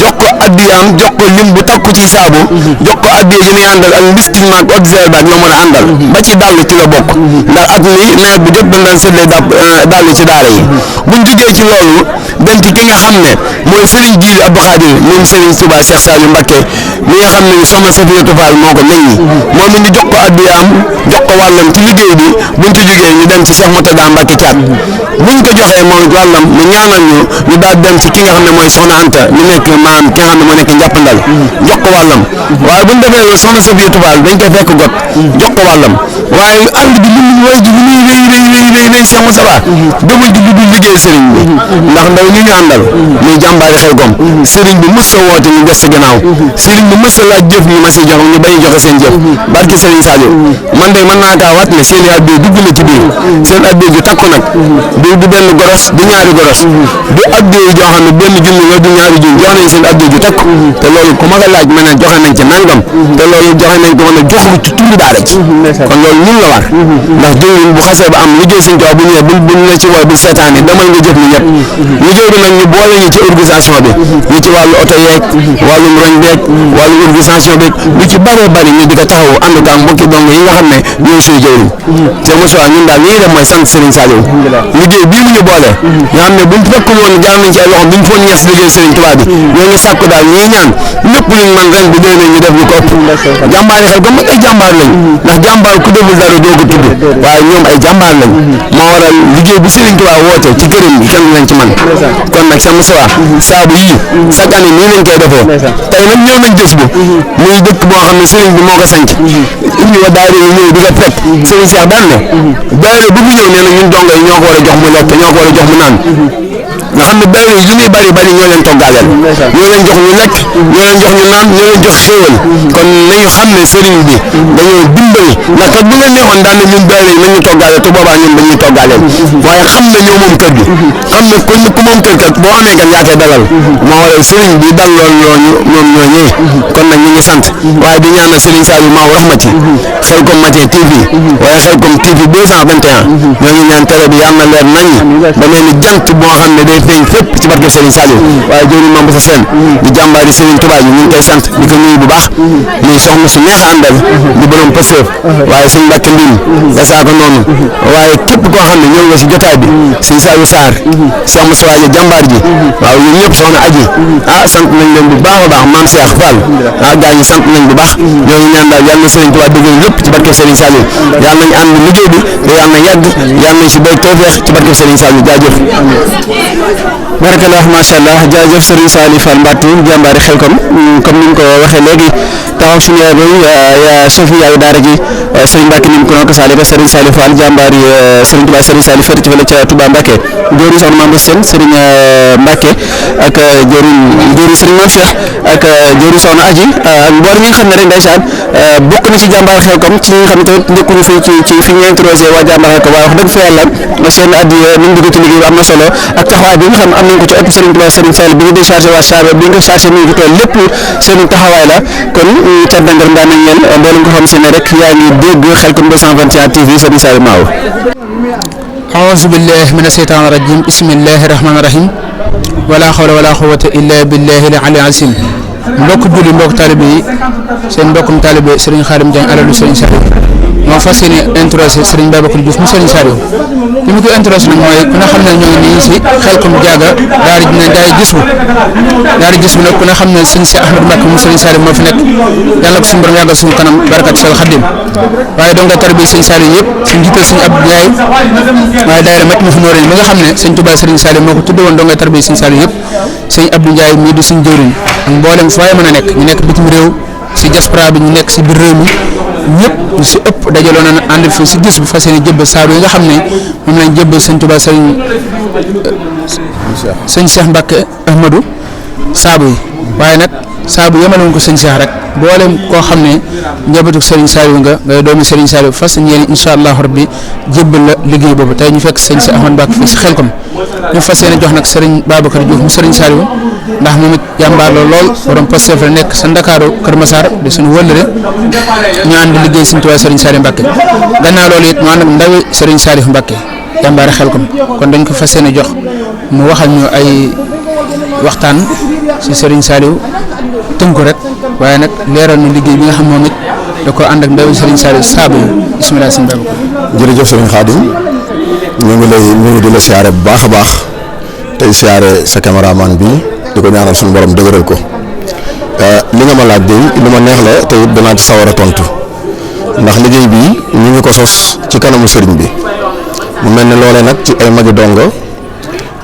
jox ko addiyam jox ko lim bu takku ci saabu jox ko addiya ji muy àndal ak mbiskit maag eau de javel ba ñoo mën a àndal ba ci dàll ci la bokk ndax at mi nawet bu jot dañ daan seetlee dàll ci daara yi buñ jógee ci loolu dem ci ki nga xam ne mooy Serigne Djili Abdou Khadir moom Serigne Touba Cheikh Saliou Mbacke mi nga xam ne soxna Safiatou Fall moo ko meññi moom it ñu jox ko addiyam jox ko wàllam ci liggéey bi buñ ci jógee ñu dem ci Cheikh Mourtada Mbacke Thiat buñ ko joxee moom wàllam mu ñaanal ñu daal dem ci ki nga xam ne mooy soxna Anta mi nekk maanaam ki nga xam ne moo nekk njàppandal jox ko wàllam waaye buñ defee loolu soxna Sophie Toufall dañ koy fekk got jox ko wàllam waaye ànd bi li muy way ji li muy rëy Cheikh Moustapha demul ci lu dul liggéey sëriñ bi ndax ndaw ñu ñu àndal muy jàmbaari Xelkom sëriñ bi mës a woote ñu des ci gannaaw sëriñ bi mës a laaj jëf ñu ma si jox ñu bañ joxe seen jëf barki sëriñ Sadio man de mën naa kaa wat ne seen i addiya dugg na ci biir seen addiya ju takku nag du benn goros du ñaari goros du addiya joo xam ne benn junni nga du ñaari junni jox nañ seen addiya ju takku te loolu ku ma ko laaj ma ne joxe nañ ci nangam te loolu joxe nañ ko ma ne joxu ci turu daara ci kon loolu ñun la war ndax jëwriñ bu xasee ba am liggéey sëñ Tuubaa bu ñëwee buñ la ci wooy bu seetaane demal nga jëf ni ñëpp liggéey bi nag ñu boole ñu ci organisation bi ñu ci wàllu oto yeeg wàllum roñ beeg wàllu organisation beeg lu ci bëree bëri ñu di ko taxawu ànd ak mbokki dong yi nga xam ne ñooy suñu jëwriñ te Moussa ñun daal li ñuy def mooy sant Serigne Saliou liggéey bii mu ñu boole nga xam ne buñ fekk woon jaar nañ ci ay loxo duñ foon ñees liggéey Serigne Touba bi ñoo ngi sàkku daal ñuy ñaan lépp luñ man ren bu déwénee ñu def ñu ko ëpp jàmbaar yi xel comme ay jàmbaar lañ ndax jàmbaar ku deful dara doo ko tudd waaye ñoom ay jàmbaar lañ moo waral liggéey bi Serigne Touba woote ci këram bi kenn lañ ci man kon nag Cheikh Moussa saabu yii chaque année nii lañ koy defee tey nag ñëw nañ gës bu muy dëkk boo xam ne Serigne bi moo ko sanc indi wa daayira yi ñëw di ko fekk Serigne Cheikh daan ne daayira bu fi ñëw nee na ñun dongo yi ñoo ko war a jox mu lekk ñoo ko war a jox mu naan nga xam ne daayira yi li muy bari bari ñoo leen toggaaleel ñoo leen jox ñu lekk ñoo leen jox ñu naan ñoo leen jox xéewal kon nañu xam ne Serigne bi dañoo dimbali ndax kat bu leen neexoon daan ne ñun daayira yi nañ ñu toggaaleel te boobaa ñun dañuy toggaaleel waaye xam ne ñoo moom kër gi xam ne ku moom kër kat boo amee kat yaa koy dalal moo waral Serigne bi dal lool ñooñu ñoom ñooñee kon nag ñu ngi sant waaye di ñaanal Serigne Saliou Maaw rahmati Xelkom Matin TV waaye Xelkom TV 221 ñoo ngi ñaan télé bi yàlla na leer nañ ba mel ni jant boo xam ne day feeñ fépp ci barke Serigne Saliou waaye jëwriñ Mame Boussa Sène di jàmbaari Serigne Touba ñu ngi koy sant di ko nuyu bu baax muy soxna su neex a àndal di borom pëseef waaye Serigne Mbacke Ndim nga saako noonu waaye képp koo xam ne ñëw nga si jotaay bi Serigne Saliou Sarr Cheikh Moussa Waye jàmbaar ji waaw yéen ñëpp soxna aji sant nañ leen bu baax a baax Mame Cheikh Fall gaa ñi sant nañ bu baax ñoo ngi ñaan daal yàlla na Serigne Touba dëggal lépp ci barke Serigne Saliou yàlla nañ ànd liggéey bi te yàlla na yàgg yàlla nañ si béy tawfeex ci barke Serigne Saliou jaajëf barakallah macha allah jaajëf Serigne Saliou Fall Mbattu jàmbaari Xelkom comme ni ñu ko waxee léegi taxaw suñu yaay Sophie yaay daara ji Serigne Mbacke ni mu ko nokk Saliou Serigne Saliou Fall jàmbaari Serigne Touba Serigne Saliou féete ci fële ca Touba Mbacke jëwriñ soxna Mame Boussa Sène Serigne Mbacke ak jëwriñ Serigne Mame Cheikh ak jëwriñ soxna aji ak mboolem ñi nga xam ne rek ndeysaan bokk na ci jàmbaar Xelkom ci ñi nga xam ne tamit njëkkuñu fi fi ñu introsé waa jàmbaar Xelkom waaye wax dëgg fa yàlla seen addi ni ñu dugg ci liggéey bi am na solo ak taxawaay bi nga xam ne am nañ ko ci ëpp Serigne Touba Serigne Saliou bi nga déchargé waa Sabe bi nga chargé mi ngi toll lépp seen taxawaay la kon cant ngërëm daan nañ leen mboolem ko xam si ne rek yaa ngi dégg Xelkom 221 TV Serigne Saliou Maaw أعوذ بالله من الشيطان الرجيم بسم الله الرحمن الرحيم ولا حول ولا قوة إلا بالله العلي العظيم mbokk julli mbokk taalibe yi seen mbokkum taalibe Serigne Khadim Diagne alalu Serigne Saliou moo fas yéene introsé Serigne Babacar Diouf mu Serigne Saliou li mu ko introsé nag mooy ku ne xam ne ñoo ngi nii si Xelkom jaaga daari gis bu nag ku ne xam ne sëñ si Ahmadou Mbacke mu Serigne Saliou moo fi nekk yàlla ko suñu borom yàggal suñu kanam barakat Sal Khadim waaye donc taalibe Serigne Saliou yëpp suñu jiital suñu Abdou Ndiaye waaye daayira mat ma fi nooree mi nga xam ne sëñ Touba Serigne Saliou moo ko tudde woon donc taalibe Serigne Saliou yëpp sëñ Abdou Ndiaye mii di suñu jëwriñ ak mboolem fu waay mën a nekk ñu nekk bitim réew si diaspora bi ñu nekk si biir réew mi ñëpp ñu si ëpp dajaloo na ànd fi si gis bu fas yéene jëbbal saabu yi nga xam ne moom lañ jëbbal sëñ Touba sëñ Cheikh Mbacke Ahmadou saabu yi waaye nag saabu yemaloon ko sëñ Cheikh rek mboolem koo xam ne njabootu Serigne Saliou nga ngay doomi Serigne Saliou fas yéene incha allahu rabbi jébbal la liggéey boobu tey ñu fekk sëñ si Ahmadou Mbacke fii si Xelkom ñu fas yéene jox nag Serigne Babacar Diouf mu Serigne Saliou ndax moom it jàmbaar la lool borom Pastef la nekk sa Ndakaaru Kër Massar di suñu wëllëre ñu ànd liggéey Serigne Touba Serigne Saliou Mbacke gannaaw loolu it mu ànd ak ndawi Serigne Saliou Mbacke jàmbaari Xelkom kon dañ ko fas yéene jox mu waxal ñu ay waxtaan si Serigne Saliou tënku rek waaye nag leeral na liggéey bi nga xam moom it da ko ànd ak ndawi Serigne Saliou saabu yi bisimilah sëñ Babacar. jërëjëf Serigne Khadim ñu ngi di la siyaare bu baax a baax tey siyaare sa caméraman bi di ko ñaanal suñu borom dëgëral ko li nga ma laaj de lu ma neex la te it danaa ci sawar a tontu ndax liggéey bi ñu ngi ko sos ci kanamu sëriñ bi mu mel ne loolee nag ci ay magi dongo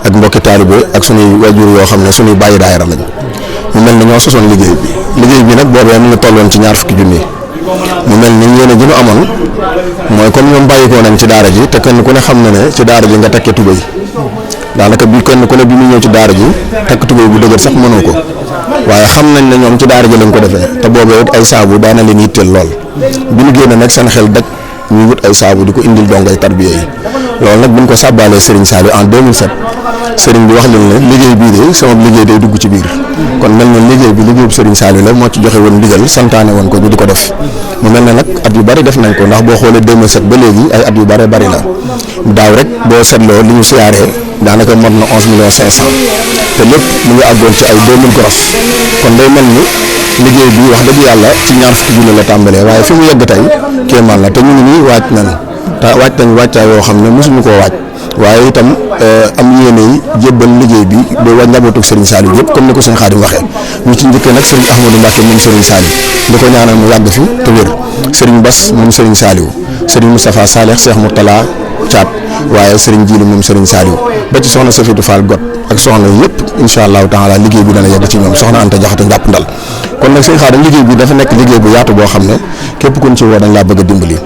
ak mbokki taalibe ak suñuy wajur yoo xam ne suñuy bàyyi daayira lañ mu mel ne ñoo sosoon liggéey bi nag boobee mu ngi tolloon ci 20 junni mu mel ni yéen a gën a amoon mooy comme ñoom bàyyikoo nañ ci daara ji te kenn ku ne xam na ne ci daara ji nga tekkee tubéy daanaka bi kenn ku ne bi mu ñëw ci daara ji tekk tubéy bu dëgër sax mënoo ko waaye xam nañ ne ñoom ci daara ji lañ ko defee te boobee it ay saabu daana leen yitteel lool bi ñu génne nag seen xel daj ñuy wut ay saabu di ko indil dongay tarbiya yi loolu nag buñ ko sàbbaalee Serigne Saliou en 2007 Serigne bi wax leen ne liggéey bii de sama liggéey day dugg ci biir kon mel na liggéey bi liggéeyu Serigne Saliou la moo ci joxe woon ndigal santaane woon ko ñu di ko def mu mel ne nag at yu bari def nañ ko ndax boo xoolee 2007 ba léegi ay at yu bari la daaw rek boo seetloo li ñu siyaaree daanaka mot na 11 millions 500 te lépp mu ngi àggoon ci ay 2000 gross kon day mel ni liggéey bi wax dëgg yàlla ci 20 junni la tàmbalee waaye fi mu yegg tey kéemaan la te ñu ngi nii waaj nañ wàccaay yoo xam ne mosuñu koo waaj waaye itam am yéene yi jébbal liggéey bi ba waa njabootu Serigne Saliou yëpp comme ni ko sëñ Xaadim waxee ñu ci njëkkee nag Serigne Ahmadou Mbacke moom Serigne Saliou di ko ñaanal mu yàgg fi te wér Serigne Bass moom Serigne Saliou Serigne Moustapha Saleh Cheikh Mourtala Thiat waaye Serigne Djili moom Serigne Saliou ba ci soxna Safiatou Fall Got ak soxna yëpp incha allahu taala liggéey bi dana yegg ci ñoom soxna Anta Jaxate njàpp ndal kon nag sëñ Xaadim liggéey bi dafa nekk liggéey bu yaatu boo xam ne képp ku ñu ci woo dañ laa bëgg a dimbali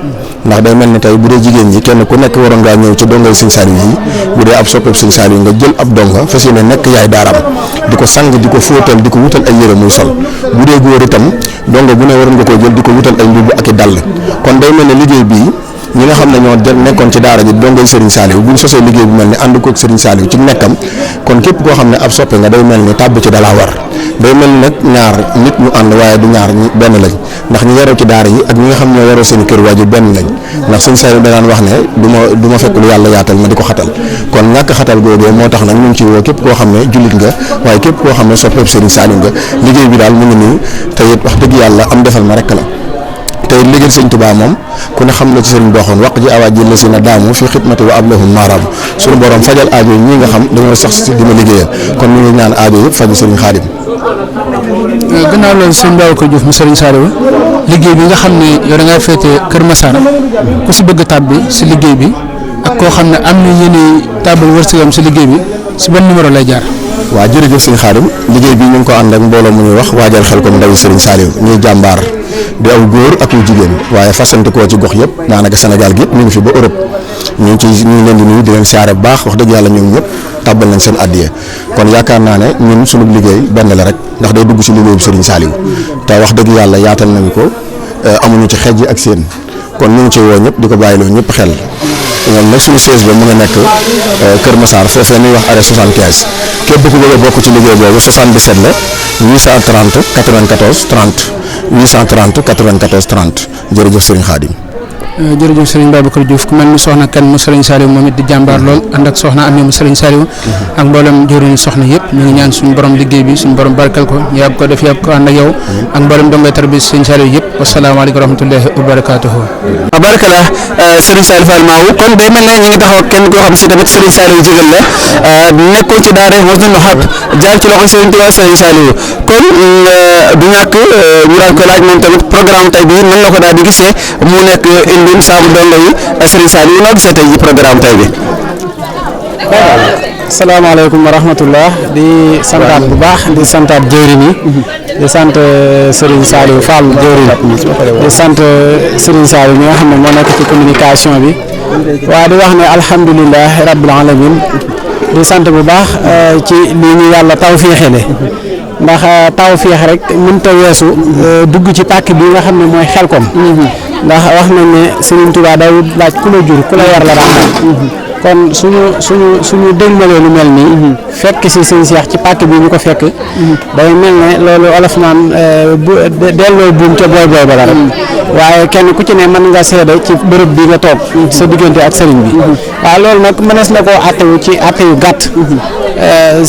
ndax day mel ni tey bu dee jigéen ñi kenn ku nekk waroon ngaa ñëw ci dongay sëñ Saliou yi bu dee ab soppeeb sëñ Saliou nga jël ab donga fas yéene nekk yaay daaraam di ko sang di ko fóotal di ko wutal ay yére muy sol bu dee góor itam donga bu ne waroon nga koo jël di ko wutal ay mbubb ak i dàll kon day mel ne liggéey bii ñi nga xam ne ñoo nekkoon ci daara ji dongay Serigne Saliou bu ñu sosee liggéey bu mel ni ànd koog Serigne Saliou ci nekkam kon képp koo xam ne ab soppe nga day mel ni tàbb ci dalaa war day mel ni nag ñaar nit ñu ànd waaye du ñaar ñi benn lañ ndax ñi yaroo ci daara yi ak ñi nga xam ñoo yaroo seen kër waajur benn lañ ndax Serigne Saliou da daan wax ne du ma fekk lu yàlla yaatal ma di ko xatal kon ñàkk xatal googee moo tax nag ñu ngi ci woo képp koo xam ne jullit nga waaye képp koo xam ne soppeeb Serigne Saliou nga liggéey bi daal mu ngi nii te it wax dëgg yàlla am defal ma rek la tey liggéey sëñ Tuubaa moom ku ne xam la ci sëriñ doxoon waq ji awaaj jël si na daamu fi xidmati wa ablahum maaraam suñu borom fajal aajo yi ñi nga xam dañoo sax si di ma liggéeyal kon ñu ngi ñaan aajo yëpp faju sëriñ Xaadim. gannaaw loolu sëñ Babacar Diouf mu sëriñ Saliou liggéey bi nga xam ne yow da ngaa féete Kër Massar ku si bëgg tàbbi si liggéey bi ak koo xam ne am na yéene tàbbal wërsëgam si liggéey bi si ban numéro lay jaar. waaw jërëjëf sëñ Xaadim liggéey bi ñu ngi ko ànd ak mbooloo mu ñuy wax waajal xel comme ndawi sëriñ Saliou ñuy jàmbaar di aw góor ak yu jigéen waaye fasante koo ci gox yëpp daanaka Sénégal gi ñu ngi fi ba Europe ñu ngi leen di nuyu di leen siyaare bu baax wax dëgg yàlla ñoom ñëpp tàbbal nañ seen addiya kon yaakaar naa ne ñun sunu liggéey benn la rek ndax day dugg si liggéeyu Serigne Saliou te wax dëgg yàlla yaatal nañ ko amuñu ci xejj ak seen kon ñu ngi ci woo ñëpp di ko bàyyiloo ñëpp xel ñoom nag suñu siège ba mu nga nekk Kër Massar foofee ñuy wax arrêt 75 képp ku bëgg a bokk ci liggéey boobu 77 la 830 94 30 830 94 30 jërëjëf Serigne Khadim. jërëjëf Serigne Babacar Diouf ku mel ni soxna kan mu Serigne Saliou moom it di jàmbaar lool ànd ak soxna Amé mu Serigne Saliou ak mboolem jëriñu soxna yëpp ñu ngi ñaan suñu borom liggéey bi suñu borom barkal ko ñu yàgg ko def yàgg ko ànd ak yow ak mboolem dongay tarbi Serigne Saliou yëpp wasalaamaaleykum wa rahmatullahi wa barakatuhu. barakallah Serigne Saliou Fall Maawu kon day mel ne ñu ngi taxaw kenn koo xam si tamit Serigne Saliou jégal la nekkoon ci daara Mouhidine Wahab jaar ci loxo Serigne Touba Serigne Saliou kon du ñàkk ñu daal ko laaj moom tamit programme tay bi nan la ko daal di gisee mu nekk indil saabu dongo yi Serigne Saliou noo gisee tey ji programme tay bi. salaamaaleykum wa rahmatullah di santaat bu baax di santaat jëwriñ yi di sant Serigne Saliou Fall jëwriñ di sant Serigne Saliou mi nga xam ne moo nekk ci communication bi waa di wax ne alhamdulilah rabbil alamin di sant bu baax ci lii ñu yàlla taw féexele ndax taw féex rek mënta weesu dugg ci pàkk bi nga xam ne mooy Xelkom ndax wax nañ ne Serigne Touba day laaj ku la jur ku la yar la daan kon suñu dégmalee lu mel nii fekk si sëñ Cheikh ci pàkk bi ñu ko fekk day mel ne loolu olof naan bu delloo buum ca booy booy ba la rek waaye kenn ku ci ne mën nga seede ci bërëb bi nga toog sa diggante ak sëriñ bi waaw loolu nag mënees na koo àttewu ci àtte yu gàtt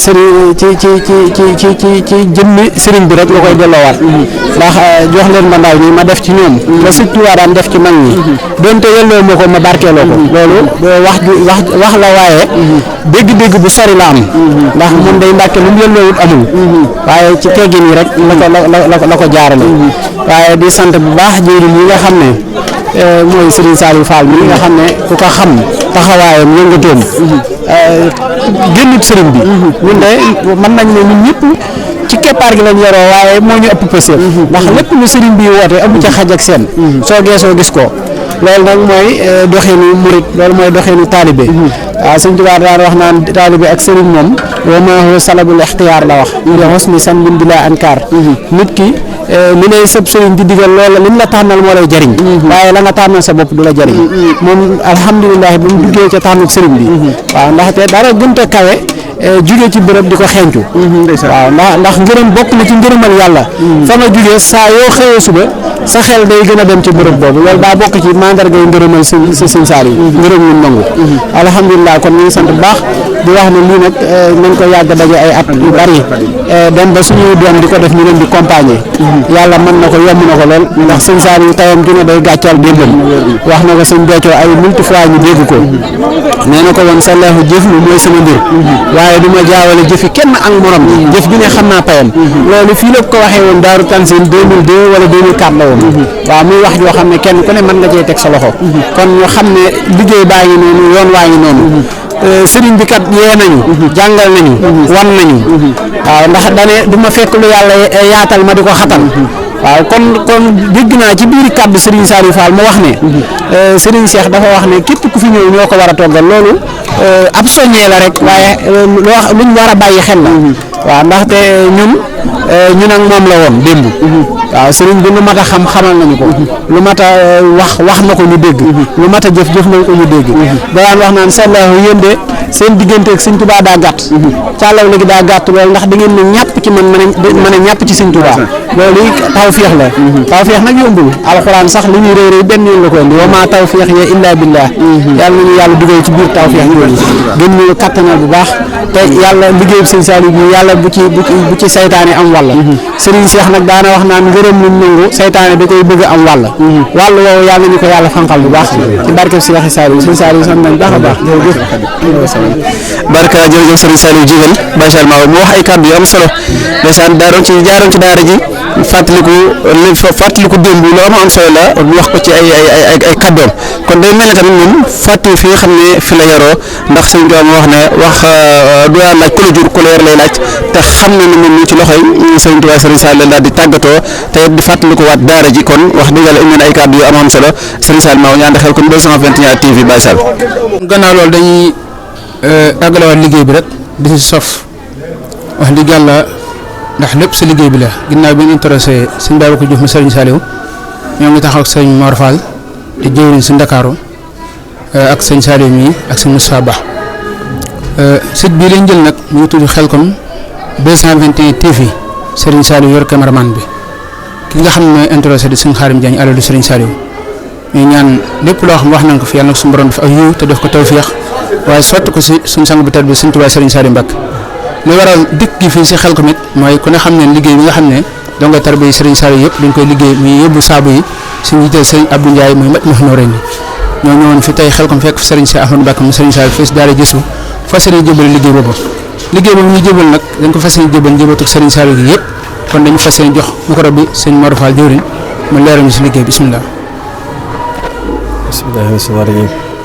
sëriñ ci jëmmi sëriñ bi rek la koy delloowaat ndax jox leen ma ndaw ñi ma def ci ñoom la Sëriñ Tuubaa daan def ci mag ñi donte yelloo ma ko ma barkeeloo ko loolu wax la waaye dégg-dégg bu sori la am ndax moom day mbàkke lu mu yelloowut amul waaye ci teggin yi rek la ko jaarale waaye di sant bu baax jëwriñ yi nga xam ne mooy Serigne Saliou Fall mi nga xam ne ku ko xam taxawaayam yëngatoom génnut Serigne bi ñun de mën nañ ne ñun ñëpp ci keppaar gi lañ yoroo waaye moo ñu ëpp pësëf ndax lépp lu Serigne bi woote amu ca xaj ak seen soo geesoo gis ko loolu nag mooy doxinu murit loolu mooy doxinu taalibe waaw Sëñ Tuubaa daan wax naan taalibe ak sëriñ moom wa maa huwa salabul ixtiyaar la wax li husni san min bila ankaar nit ki li lay sëb sëriñ di digal loola lim la tànnal moo lay jëriñ waaye la nga tànnal sa bopp du la jëriñ moom alhamdulilah bu mu duggee ca tànnuk sëriñ bi waaw ndaxte dara gënta kawe jugee ci bërëb di ko xeeñcu waaw ndax ngërëm bokk na ci ngërëmal yàlla fa nga jugee saa yoo xëyee suba sa xel day gën a dem ci bërëb boobu loolu daa bokk ci mandarga yu ngërëmal sëñ Saliou ngërëm ñu nangu alhamdulilah kon ñu ngi sant bu baax di wax ne lii nag nañ ko yàgg daje ay at yu bari dem ba suñuy doom di ko def ñu leen di compagner yàlla mën na ko yomb na ko lool ndax sëñ Saliou tayam ju ne day gàccal démbam wax na ko sëñ Béthio ay multi fois ñu dégg ko nee na ko woon sallahu jëf lu mooy sama mbir waaye du ma jaawale jëfi kenn ak morom jëf ju ne xam naa payam loolu fii la ko waxee woon Daaru Tanzil 2002 wala 2004 la woon waaw muy wax joo xam ne kenn ku ne mën nga cee teg sa loxo kon ñu xam ne liggéey baa ngi noonu yoon waa ngi noonu sëriñ bi kat yee nañu jàngal nañu wan nañu waaw ndax dane du ma fekk lu yàlla yaatal ma di ko xatal waaw kon dégg naa ci biir kàddu Serigne Saliou Fall mu wax ne Serigne Cheikh dafa wax ne képp ku fi ñëw ñoo ko war a toggal loolu ab soññee la rek waaye luñ war a bàyyi xel la waaw ndaxte ñun ak moom la woon démb waaw Serigne bi lu mat a xam xamal nañu ko lu mat a wax na ko ñu dégg lu mat a jëf nañ ko ñu dégg daan wax naan sallahu yéen de seen diggante ak Sëñ Tuubaa daa gàtt càllaw léegi daa gàtt loolu ndax da ngeen ne ñàpp ci man mën a ñàpp ci Sëñ Tuubaa loolu tawfeex la tawfeex nag yombul alxuraan sax li ñuy réy réy benn yoon la ko indi wa maa tawfeex ya illaa billah yàlla nañu yàlla dugal ci biir tawfeex yooyu gën ñu kattanal bu baax te yàlla liggéeyu Sëñ Saliou bi yàlla bu ci saytaane am wàll Serigne Cheikh nag daana wax naan ngërëm lu nangu saytaane da koy bëgg am wàll woowu yàlla ñu ko yàlla fanqal bu baax ci barkeb Cheikh Saliou Sëñ Saliou sant nañ baax a baax barka jërëjëf Serigne Saliou Djigal Baye Maodo mu wax ay kàddu yu am solo ndeysaan jaaroon ci daara ji fàttaliku démb lu am solo la wax ko ci ay kàddoom kon day mel ne tamit ñun fàttali fi nga xam ne fi la yaroo ndax sëñ bi wax ne wax du la laaj ku la jur ku la yar lay laaj te xam na ne moom ñu ci loxoy sëñ Tuubaa Serigne Saliou daal di tàggatoo te di fàttaliku waat daara ji kon wax dëgg yàlla indi na ay kàddu yu am solo Serigne Saliou Maodo ñu ànd xel kon 221 TV Baye Sall. gannaaw loolu dañuy àggalewaat liggéey bi rek di si sof wax dëgg yàlla ndax lépp sa liggéey bi la ginnaaw bi ñu intéressé sëñ Babacar Diouf mu Serigne Saliou ñoo ngi taxaw ak sëñ Mor Fall di jëwriñ si Ndakaaru ak sëñ Saliou mii ak sëñ Moustapha Ba site bii lañ jël nag mu ngi tudd Xelcom 221 TV Serigne Saliou yor cameraman bi ki nga xam ne mooy intéressé di sëñ Xaarim Diagne alalu Serigne Saliou ñuy ñaan lépp loo xam wax nañ ko fi yàlla nag suñu borom def ak yiw te def ko tawfeex waaye sotti ko si suñu sang bu tedd bi sëñ Tuubaa Serigne Saliou Mbacké li waral dikk gi fii si Xelcom it mooy ku ne xam ne liggéey bi nga xam ne donga tarbiya Serigne Saliou yëpp dañ koy liggéey muy yóbbu saabu yi suñu jiital Serigne Abdou Ndiaye muy mat ma xam ren ñoo ñëwoon fi tey Xelcom fekk fi Serigne Cheikh Ahmadou Mbacké mu Serigne Saliou fii si daara gisu fas yéene jébal liggéey boobu ñu jébal nag dañ ko fas yéene jébal njabootu Serigne Saliou gi yëpp kon dañu fas yéene jox micro bi sëñ Modou Fall jëwriñ mu leeral ñu si liggéey bismillah.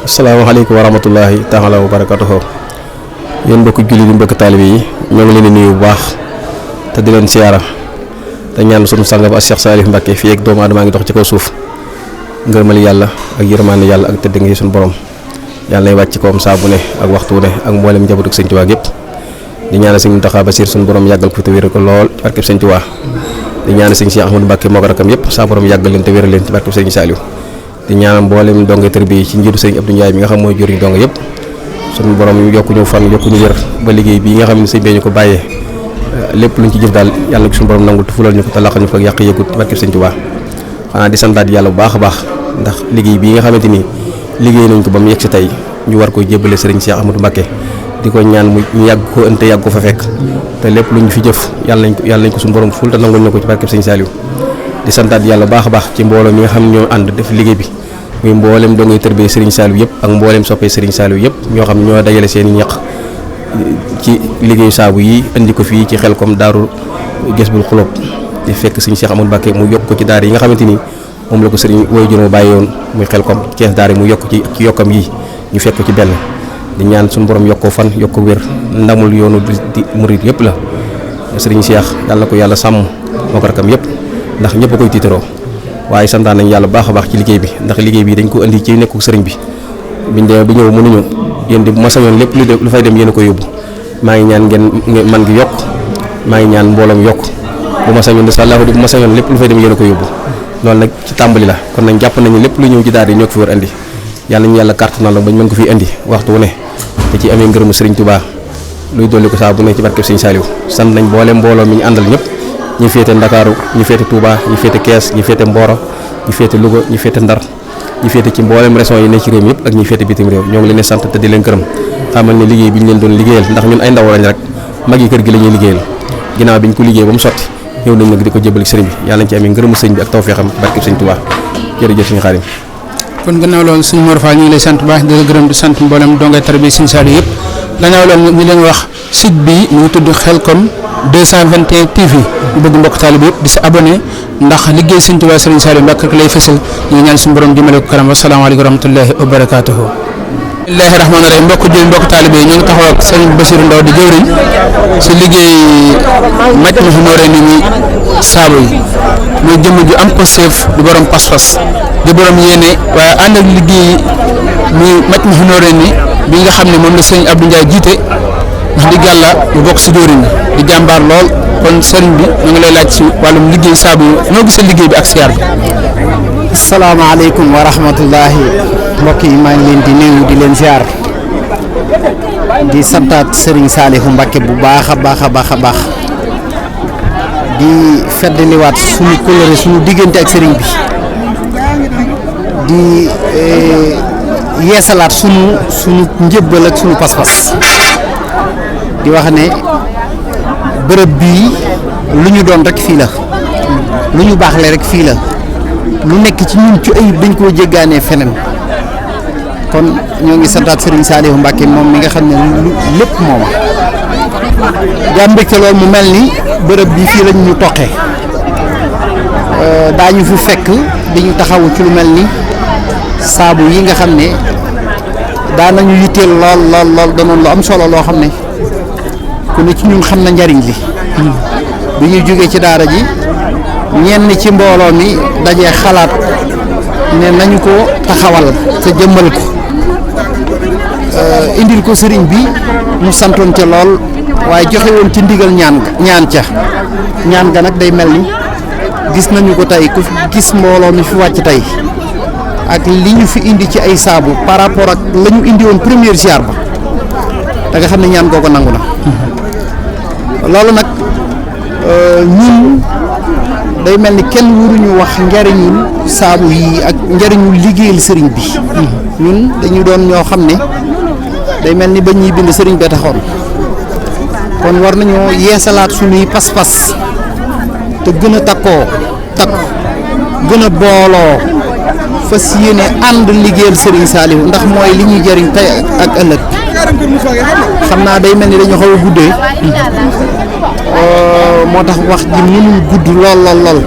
asalaamaaleykum wa rahmatullahi taala wa barakatuhu yéen mbokk julli di mbokk taalibe yi ñoo ngi leen di nuyu bu baax te di leen siyaara te ñaan sunu sang ba Cheikh Saliou Mbacké fii ak doomu aadama ngi dox ci kaw suuf ngërëmal yàlla ak yërmaande yàlla ak tëdd ngi suñu borom yàlla lay wàcc koom saa bu ne ak waxtu ne ak mboolem njaboot ak sëñ Tuubaa yëpp di ñaanal sëñ Mountakha Bassir suñu borom yàggal ko te wéral ko lool ci barkeb sëñ Tuubaa di ñaanal sëñ Cheikh Ahmadou Mbacké moo ko rakam yëpp saa borom yàggal leen te wéral leen ci barkeb sëñ Saliou di ñaanal mboolem donga tërbi ci njiitu sëñ Abdou Ndiaye mi nga xam mooy jëriñ donga yëpp suñu borom yokku ñu fan yokku ñu wér ba liggéey bii nga xam ne sëñ bee ñu ko bàyyee lépp luñ ci jëf daal yàlla ko suñu borom nangul te fulal ñu ko te laqal ñu ko yàq yëgut ci barkeb sëñ Tuubaa xanaa di santaat yàlla bu baax a baax ndax liggéey bii nga xamante ni liggéey nañ ko ba mu yegg si tey ñu war koy jébbale sëriñ Cheikh Ahmadou Mbacké di ko ñaan mu yàgg ko ënte yàgg ko fa fekk te lépp lu ñu fi jëf yàlla nañ ko suñu borom ful te nangul ñu ko ci barkeb sëñ Saliou di santaat yàlla baax a baax ci mbooloo mi nga xam ne ñoo ànd def liggéey bi muy mboolem doo ngay tërbee Serigne Saliou yëpp ak mboolem soppee Serigne Saliou yëpp ñoo xam ñoo dajale seen i ñaq ci liggéeyu saabu yi indi ko fii ci Xelcom daaru Jazbul Xuloob di fekk Serigne Cheikh Ahmadou Mbacké mu yokk ko ci daara yi nga xamante ni moom la ko sëriñ woy juróom bàyyi woon muy Xelkom Kees daara mu yokk ci yokkam yi ñu fekk ko ci benn di ñaan suñu borom yokk ko fan yokk ko wér ndamul yoonu di murid yëpp la sëriñ Cheikh yàlla na ko yàlla sàmm moo ko rakam yëpp ndax ñëpp a koy tiitaroo waaye santaan nañ yàlla baax a baax ci liggéey bi ndax liggéey bi dañ ko indi ci nekku sëriñ bi biñ demee bi ñëw mënuñu yéen di bu ma sañoon lépp lu fay dem yéen a ko yóbbu maa ngi ñaan ngeen man gi yokk maa ngi ñaan mbooloom yokk bu ma sañoon bu ma sañoon lépp lu fay dem yéen a ko yóbbu loolu nag ci tàmbali la kon nag jàpp nañu lépp lu ñëw ci daara yi ñoo ko fi war indi yàlla nañu yàlla carte na la bañ mën ko fi indi waxtu wu ne te ci amee ngërëmu sëriñ Touba luy dolli ko saa bu ne ci barkeb sëriñ Saliou sant nañ boole mbooloo mi ñu àndal ñëpp ñi féete Ndakaaru ñi féete Touba ñi féete Kees ñi féete Mboro ñi féete Louga ñi féete Ndar ñi féete ci mboolem région yi ne ci réew mi yëpp ak ñi féete bitim réew ñoo ngi leen di sant te di leen gërëm xamal ne liggéey bi ñu leen doon liggéeyal ndax ñun ay ndaw lañ rek mag yi kër gi la ñuy liggéeyal ginnaaw bi ñu ko liggéey ba mu sotti ñëw nañ nag di ko jébal sëriñ bi yàlla nañ ci amee ngërëmu sëriñ bi ak tawfeexam barkeb sëriñ Touba jërëjëf suñu Xaadim. kon gannaaw loolu suñu Mor Fall ñu ngi lay sant baax di la gërëm di sant mboolem dongay tarbiya Sëriñ Saliou yëpp gannaaw loolu ñu leen wax site bi mu ngi tudd Xelkom 221 TV ñu bëgg mbokk taalibe yëpp di si abonné ndax liggéey Sëriñ Touba Sëriñ Saliou Mbàkke lay fësal ñu ngi ñaan suñu borom jëmale ko kanam wasalaamaaleykum wa rahmatullahi wa barakaatuhu. bismillahi rahmaani rahim mbokk jël mbokk taalibe yi ñu ngi taxaw ak Sëriñ Bassirou Ndaw di jëwriñ si liggéey Majmahun Nurayni ni saabu yi muy jëmm ju am passeef di borom pas-pas di borom yéene waaye ànd ak liggéey muy Majmahun Nurayni bi nga xam ne moom la sëriñ Abdou Ndiaye jiite wax di gàlla bu bokk si jëwriñ di jàmbaar lool kon sëriñ bi ñu ngi lay laaj si wàllum liggéey saabu yi noo gisee liggéey bi ak siyaar bi. salaamaaleykum wa rahmatullahi mbokk yi maa ngi leen di nuyu di leen ziar di santaat Serigne Saliou Mbacke bu baax a baax a baax a baax di feddaliwaat suñu kóllëre suñu diggante ak Serigne bi di yeesalaat suñu njëbbal ak suñu pas-pas di wax ne bërëb bii lu ñu doon rek fii la lu ñu baaxle rek fii la. lu nekk ci ñun ci ayib dañ koo jéggaanee feneen kon ñoo ngi santaat Serigne Saliou Mbacke moom mi nga xam ne lépp mooma di am mbégte lool mu mel ni bërëb bi fii lañ ñu toqee daañu fi fekk di ñu taxawu ci lu mel ni saabu yi nga xam ne daanañu yitteel lool danoon lu am solo loo xam ne ku ne ci ñun xam na njariñ li bi ñuy jógee ci daara ji ñenn ci mbooloo mi dajee xalaat ne nañu ko taxawal te jëmmal ko indil ko sëriñ bi mu santoon ca lool waaye joxe woon ci ndigal ñaan ga nag day mel ni gis nañu ko tey ku gis mbooloo mi fi wàcc tey ak li ñu fi indi ci ay saabu par rapport ak la ñu indi woon première ziar ba da nga xam ne ñaan googu nangu na loolu nag ñun day mel ni kenn waruñu wax njariñul saabu yi ak njariñul liggéeyal sëriñ bi ñun dañu doon ñoo xam ne day mel ni ba ñuy bind sëriñ bee taxoon kon war nañoo yeesalaat suñuy pas-pas te gën a takku gën a booloo fas yéene ànd liggéeyal sëriñ Saliou ndax mooy li ñuy jariñ tey ak ëllëg xam naa day mel ni dañu xaw a guddee moo tax wax ji mënul gudd lool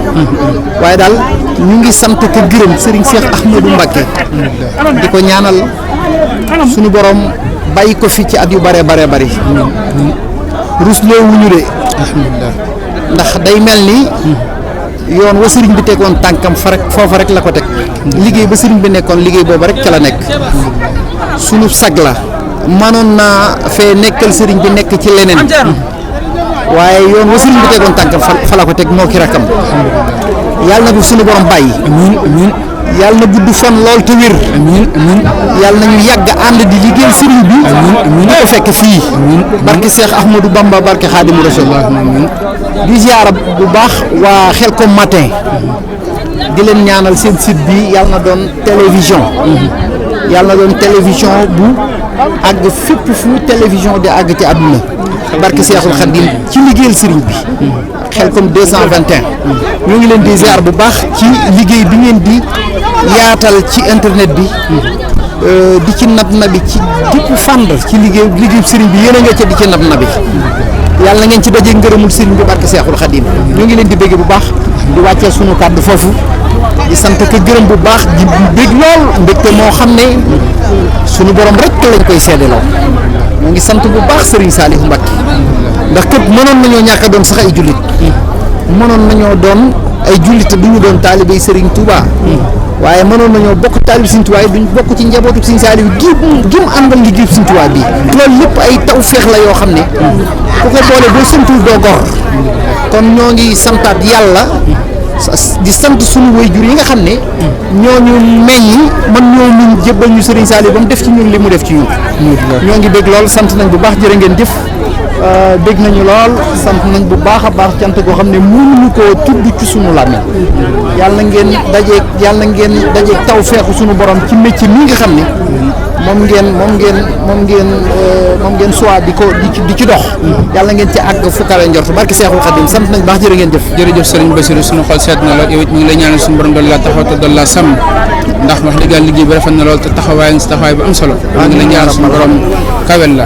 waaye daal ñu ngi sant ko gërëm Serigne Cheikh Ahmadou Mbacke di ko ñaanal suñu borom bàyyi ko fi ci at yu bare bari rusloo wuñu de ndax day mel ni yoon wa sëriñ bi tegoon tànkam foofa rek la ko teg liggéey ba sëriñ bi nekkoon liggéey booba rek ca la nekk sunu sag la mënoon naa fee nekkal sëriñ bi nekk ci leneen waaye yoon wa sëriñ bi tegoon tànkam fa la ko teg moo ki rakkam yàlla na ko suñu borom bàyyi yàlla na gudd fan lool te wér yàlla na ñu yàgg ànd di liggéey sëriñ bi ñu ko fekk fii barke Cheikh Ahmadou Bamba barke Khadimou Rassoul di ziara bu baax waa Xelkom matin di leen ñaanal seen site bi yàlla na doon télévision yàlla na doon télévision bu àgg fépp fu télévision di àgg ci àdduna barke Cheikhul Khadim ci liggéeyal sëriñ bi Xelkom 221 ñoo ngi leen di ziar bu baax ci liggéey bi ngeen di yaatal ci internet bi di ci nab nabi ci dipp fànd ci liggéey sëriñ bi yéen a nga ca di ci nab nabi yàlla na ngeen ci daje ngërëmul sëriñ bi barke Cheikhul Khadim ñoo ngi leen di bëgg bu baax di wàccee sunu kàddu foofu di sant ko gërëm bu baax di bég lool mbégte moo xam ne suñu borom rek lañ koy seedeloo moo ngi sant bu baax Serigne Saliou Mbacké ndax képp mënoon nañoo ñàkk a doon sax ay jullit mënoon nañoo doon ay jullit te duñu doon taalibey Serigne Touba waaye mënoon nañoo bokk taalib Serigne Touba yi duñ bokk ci njabootu Serigne Saliou gi mu àndal liggéey Serigne Touba bii loolu lépp ay taw feex la yoo xam ne ku ko boole boo santul doo gor kon ñoo ngi santaat yàlla di sant suñu waajur yi nga xam ne ñooñu meññ man ñoo ñun jébbal ñu Serigne Saliou ba mu def ci ñun li mu def ci ñun ñoo ngi bég lool sant nañ bu baax jërë ngeen jëf dégg nañu lool sant nañ bu baax a baax cant goo xam ne mënuñu koo tudd ci sunu làmmiñ yàlla ngeen dajeeg taw feexu sunu borom ci métier mi nga xam ne moom ngeen soit di ci dox yàlla ngeen ci àgg fu kawe njort barki Seexul Xadim sant nañ baax jërë ngeen jëf. jërëjëf Serigne Bassirou sunu xol seet na lool yow it ñu ngi lay ñaanal suñu borom doon la taxaw te doon la sàmm ndax wax dëgg yàlla liggéey bi rafet na lool te taxawaay nga si taxawaay bu am solo ñu ngi lay ñaanal suñu borom kawel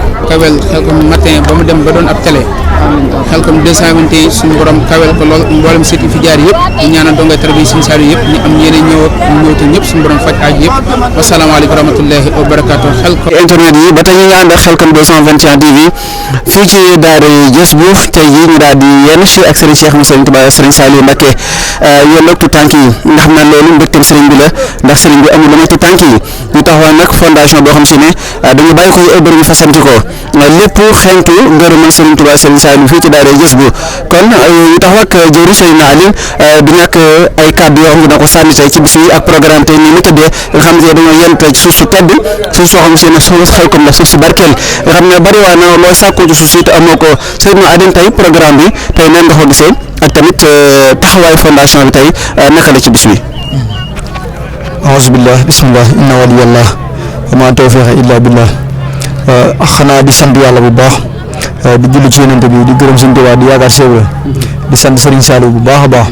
Xelcom matin ba mu dem ba doon ab télé Xelcom 221 suñu borom kawel ko lool mboolem site yi fi jaar yëpp ñu ñaanal dongay tarbi Serigne Saliou yëpp ñu am yéene ñëw te ñëpp suñu borom faj aaj yëpp wasalaamaaleykum wa rahmatullahi wa barakatuh. Xelcom internet yi ba tey ñu ngi ànd ak Xelcom 221 TV fii ci daara Jës bu tey jii ñu daal di yenn si ak Serigne Cheikh Serigne Touba Serigne Saliou Mbacké yéen nag tout tànk yi nga xam ne loolu mbégteem Serigne bi la ndax Serigne bi amul lu may tout tànk yi ñu taxawal nag fondation boo xam si ne dañu bàyyi ko ay bërëb yu fasanti ko lépp xentu ngërëmal Serigne Touba Serigne Saliou fii ci daara Jës bu kon ñu taxaw ak jëwri Serigne Aline du ñàkk ay kàddu yoo xam ne dina ko sànni tey ci bis yi ak programme tey nii mu tëddee nga xam ne dañoo yenn tey ci suuf su tedd suuf soo xam si ne suuf Xelcom la suuf si barkeel nga xam ne bari waa na loo sàkkoo ci suuf si te amoo ko Serigne Aline tey programme bi tey nan nga ko gisee ak tamit taxawaayu fondation bi tey naka la ci bis bi. aouzubillah bismillah inna waliyallah wa ma tawfiqa illa billah xanaa di sant yàlla bu baax di julli ci yonent bi di gërëm Serigne Touba di yaakaar séeréer di sant Serigne Saliou bu baax a baax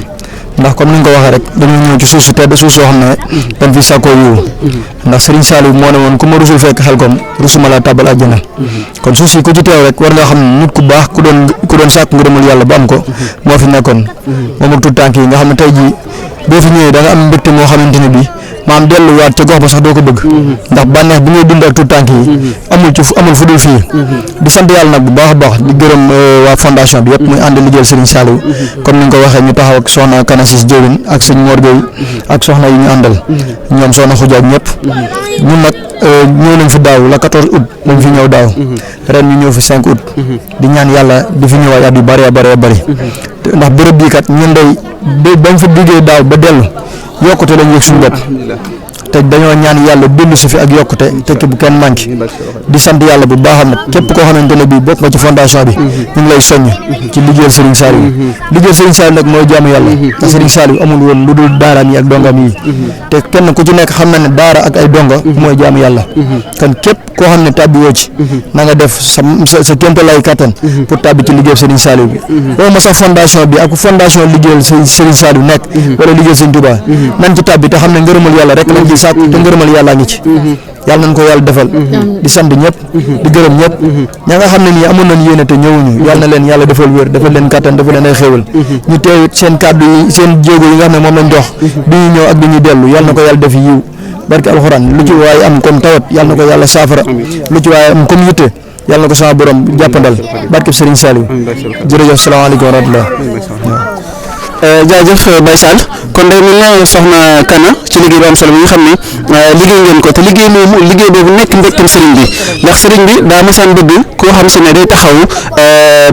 ndax comme ni nga ko waxee rek dañoo ñëw ci suuf si tedd suuf soo xam ne dañ fi sàkkoo yiw ndax Serigne Saliou moo ne woon ku ma rusul fekk Xelcom rusuma la tàbbal àjjana kon suuf si ku ci teew rek war nga xam ne nit ku baax ku doon sàkk ngërëmal yàlla ba am ko moo fi nekkoon moom ak tout tànk yi nga xam ne tey jii boo fi ñëwee da nga am mbégte moo xamante ne bii maam delluwaat ca gox ba sax doo ko bëgg ndax bànneex bi ngay dund ak tout tànk yi amul fu dul fii di sant yàlla nag bu baax a baax di gërëm waa fondation bi yëpp muy ànd liggéeyal Serigne Saliou comme ni nga ko waxee ñu taxaw ak soxna Kanasis Diowin ak sëñ Mor Gueye ak soxna yi ñu àndal ñoom soxna Khoudia ak ñëpp ñun nag ñëw nañ fi daaw la 14 août lañ fi ñëw daaw ren ñu ñëw fi 5 août di ñaan yàlla di fi ñëwaat at yu bëree bëri ndax bërëb bii kat ñun day bañ fa duggee daaw ba dellu yokkute lañ yëg suñu bopp te dañoo ñaan yàlla dellu si fi ak yokkute te bu kenn manqué di sant yàlla bu baax nag képp koo xamante ne bii bokk nga ci fondation bi ñu ngi lay soññ ci liggéeyal Serigne Saliou liggéeyal Serigne Saliou nag mooy jaamu yàlla te Serigne Saliou amul woon lu dul daaraam yi ak dongam yi te kenn ku ci nekk xam na ne daara ak ay donga mooy jaamu yàlla kon képp koo xam ne tàbbi woo ci na nga def sa kéemtalaay kattan pour tàbbi ci liggéeyal Serigne Saliou bi boo ma sax fondation bi ak fondation liggéeyal Serigne Saliou nekk wala liggéeyal Serigne Touba nan ci tàbbi te xam ne ngërëmal yàlla rek lañ ci sàkk te ngërëmal yàlla ngi ci yàlla nañ ko yàlla defal di sant ñëpp di gërëm ñëpp ña nga xam ne nii amoon nañ yéene te ñëwuñu yàlla na leen yàlla defal wér defal leen kattan defal leen ay xéewal ñu teewit seen kàddu yi seen jéego yi nga xam ne moom lañ dox bi ñu ñëw ak bi ñuy dellu yàlla na ko yàlla def yiw barke alxuraan lu ci waaye am comme tawat yàlla na ko yàlla saafara lu ci waaye am comme yitte yàlla na ko sama borom jàppandal barke Serigne Saliou jërëjëf salaamaaleykum wa rahmatulah jaajëf Baye Sall kon day mel ne soxna Kana ci liggéey bu am solo bi nga xam ne liggéey ngeen ko te liggéey boobu nekk mbégteem sëriñ bi ndax sëriñ bi daa masaan bëgg koo xam si ne day taxaw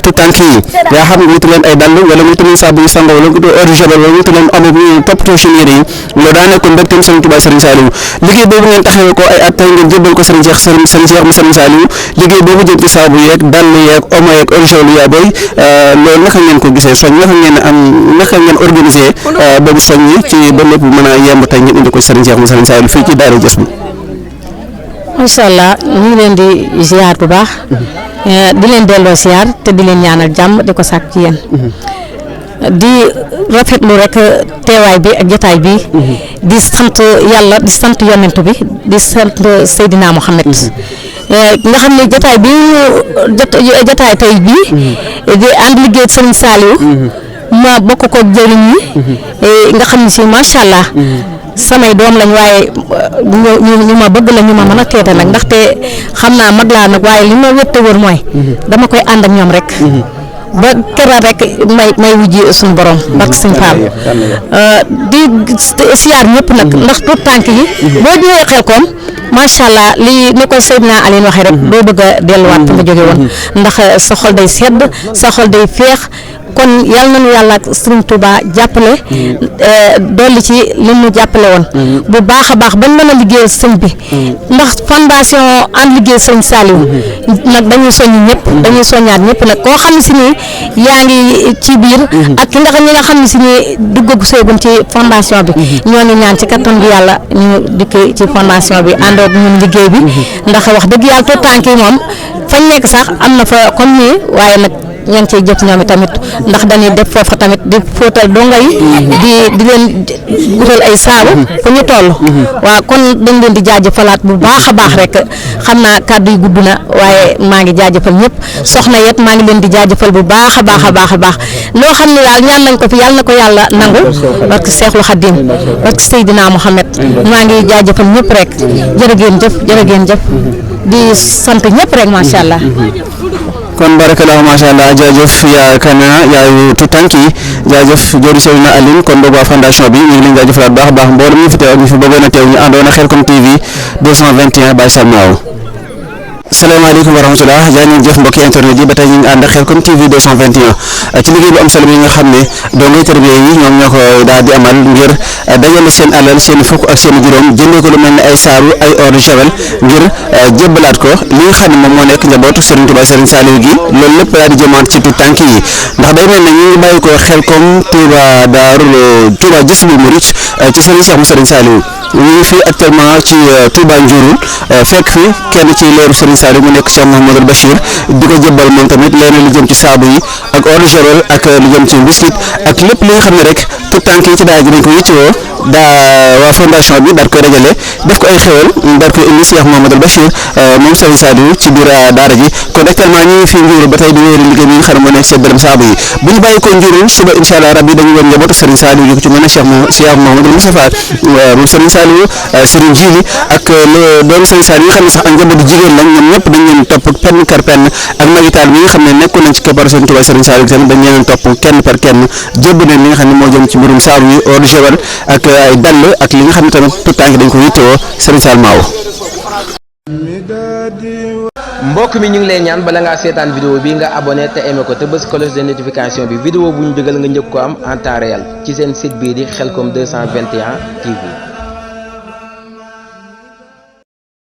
tout tànk yi yaa xam nga wutu leen ay dàll wala wutu leen saabu yu sangoo wala wutu eau de javel wala wutu leen amo bu toppatoo seen yére yi loolu daa nekkoon mbégteem sëriñ Touba Serigne Saliou liggéey boobu ngeen taxawee ko ay at tey ngeen jébbal ko Serigne Cheikh mu Serigne Saliou liggéey boobu jëm ci saabu yeeg dàll yeeg omo yeeg eau de javel yaa booy loolu naka ngeen ko gisee soñ naka ngeen organisé boobu soññi ci ba lépp mën a yemb tey ngeen indi ko Serigne Cheikh mu Serigne Saliou fii ci daara Jës bu macha allah ñu ngi leen di ziar bu baax di leen delloo ziar te di leen ñaanal jàmm di ko sàkk ci yéen di rafetlu rek teewaay bi ak jotaay bi di sant yàlla di sant yonent bi di sant Seydina Mohamed nga xam ne jotaay tey bii di ànd liggéey Serigne Saliou ma bokk ko jëriñ yi nga xam ne si macha allah samay doom lañ waaye ñu ma bëgg la ñu ma mën a teete nag ndaxte xam naa mag laa nag waaye li ma wétte wër mooy dama koy ànd ak ñoom rek ba keroog rek may wujji suñu borom barke Sëñ Fall di siyaar ñëpp nag ndax tout tànk yi boo ñëwee Xelkom macha allah lii ni ko Seydina Aline waxee rek doo bëgg a delluwaat fa nga jóge woon ndax sa xol day sedd sa xol day féex kon yal nañu yàlla ak Sëriñ Tuuba jàppale dolli ci li mu jàppale woon bu baax a baax bañ mën a liggéeyal sëñ bi ndax fondation ànd liggéey sëñ Saliou nag dañuy soññ ñëpp dañuy soññaat ñëpp nag koo xam ne si nii yaa ngi ci biir ak ki ñi nga xam ne si nii duggagu seegun ci fondation bi ñoo ngi ñaan ci kattan gi yàlla ñu dikk ci fondation bi àndoog ñun liggéey bi ndax wax dëgg yàlla tout tànk yi moom fañ nekk sax am na fa comme nii waaye nag ñan cey jëf ñoom tamit ndax dañuy def foofa tamit di fóotal donga yi di leen gutal ay saabu fu ñu toll waaw kon dañ leen di jaajëfalaat bu baax a baax rek xam naa kàddu yi gudd na waaye maa ngi jaajëfal ñëpp soxna yet maa ngi leen di jaajëfal bu baax a baax a baax a baax loo xam ne daal ñaan nañ ko fi yàlla na ko yàlla nangu parce que Seexul Xadim parce que Seydina Mohamed maa ngi jaajëfal ñëpp rek jërë ngeen jëf di sant ñëpp rek macha allah. kon barakallahu macha allah jaajëf yaa kana yaayu tu tànk yi jaajëf jori Seydina Aline kon boog waa fondation bi ñu ngi leen jaajëfalaat baax a baax mboolem ñu fi teew ak ñu fi bëggoon a teew ñu àndoon ak Xelcom TV 221 Baye Sam Maaw. salaamaaleykum wa rahmatulah jaa ngeen jëf mbokki internet yi ba tey ñu ngi ànd ak Xelcom TV 221 ci liggéey bu am solo bi nga xam ne dongay tarbiya yi ñoom ñoo ko daal di amal ngir dajale seen alal seen fukk ak seen juróom jëndee ko lu mel ne ay saabu ay eau de javel ngir jébbalaat ko li nga xam ne moom moo nekk njabootu Serigne Touba Serigne Saliou gi loolu lépp daal di jëmaat ci tout tànk yi ndax day mel ne ñu ngi bàyyi ko Xelcom Touba Touba Jazboul Mouride ci Serigne Cheikh mu Serigne Saliou ñu ngi fii actuellement ci Touba Ndiourou fekk fi kenn ci leeru Serigne Saliou mu nekk Cheikh Mouhamadou Bachir di ko jébbal moom tamit leneen lu jëm ci saabu yi ak eau de javel ak lu jëm ci biscuit ak lépp li nga xam ne rek tout tànk yi ci daara ji dañ ko yittewoo waa fondation bi daal koy dajale def ko ay xéwal daal koy indi Cheikh Mouhamadou Bachir moom Serigne Saliou ci biir daara ji kon actuellement ñu ngi fii Ndiourou ba tey di wéyal liggéey bi nga xam ne moo nekk séddalem saabu yi bu ñu bàyyi ko Ndiourou suba incha allah rabbi dañu woon njabootu Serigne Saliou yi ko ci mën a Cheikh Mouhamadou Moustapha moom Serigne Saliou Serigne Djili ak doon Serigne Saliou yi nga xam ne sax ak njabootu jigéen lañ ñoom ñëpp dañ leen topp penn par penn ak magitaal bi nga xam ne nekkoon nañ ci keppaar Serigne Touba Serigne Saliou tamit dañ leen topp kenn par kenn jébbu leen li nga xam ne moo jëm ci mbirum saabu yi eau de javel ak ay dàll ak li nga xam ne tamit tout tànk dañ ko yittewoo Serigne Sall Maaw. mbokk mi ñu ngi lay ñaan bala ngaa seetaan vidéo bi nga abonné te aimé ko te bës cloche de notification bi vidéo bu ñu dugal nga njëkk ko am en temps réel ci seen site bii di Xelcom 221 TV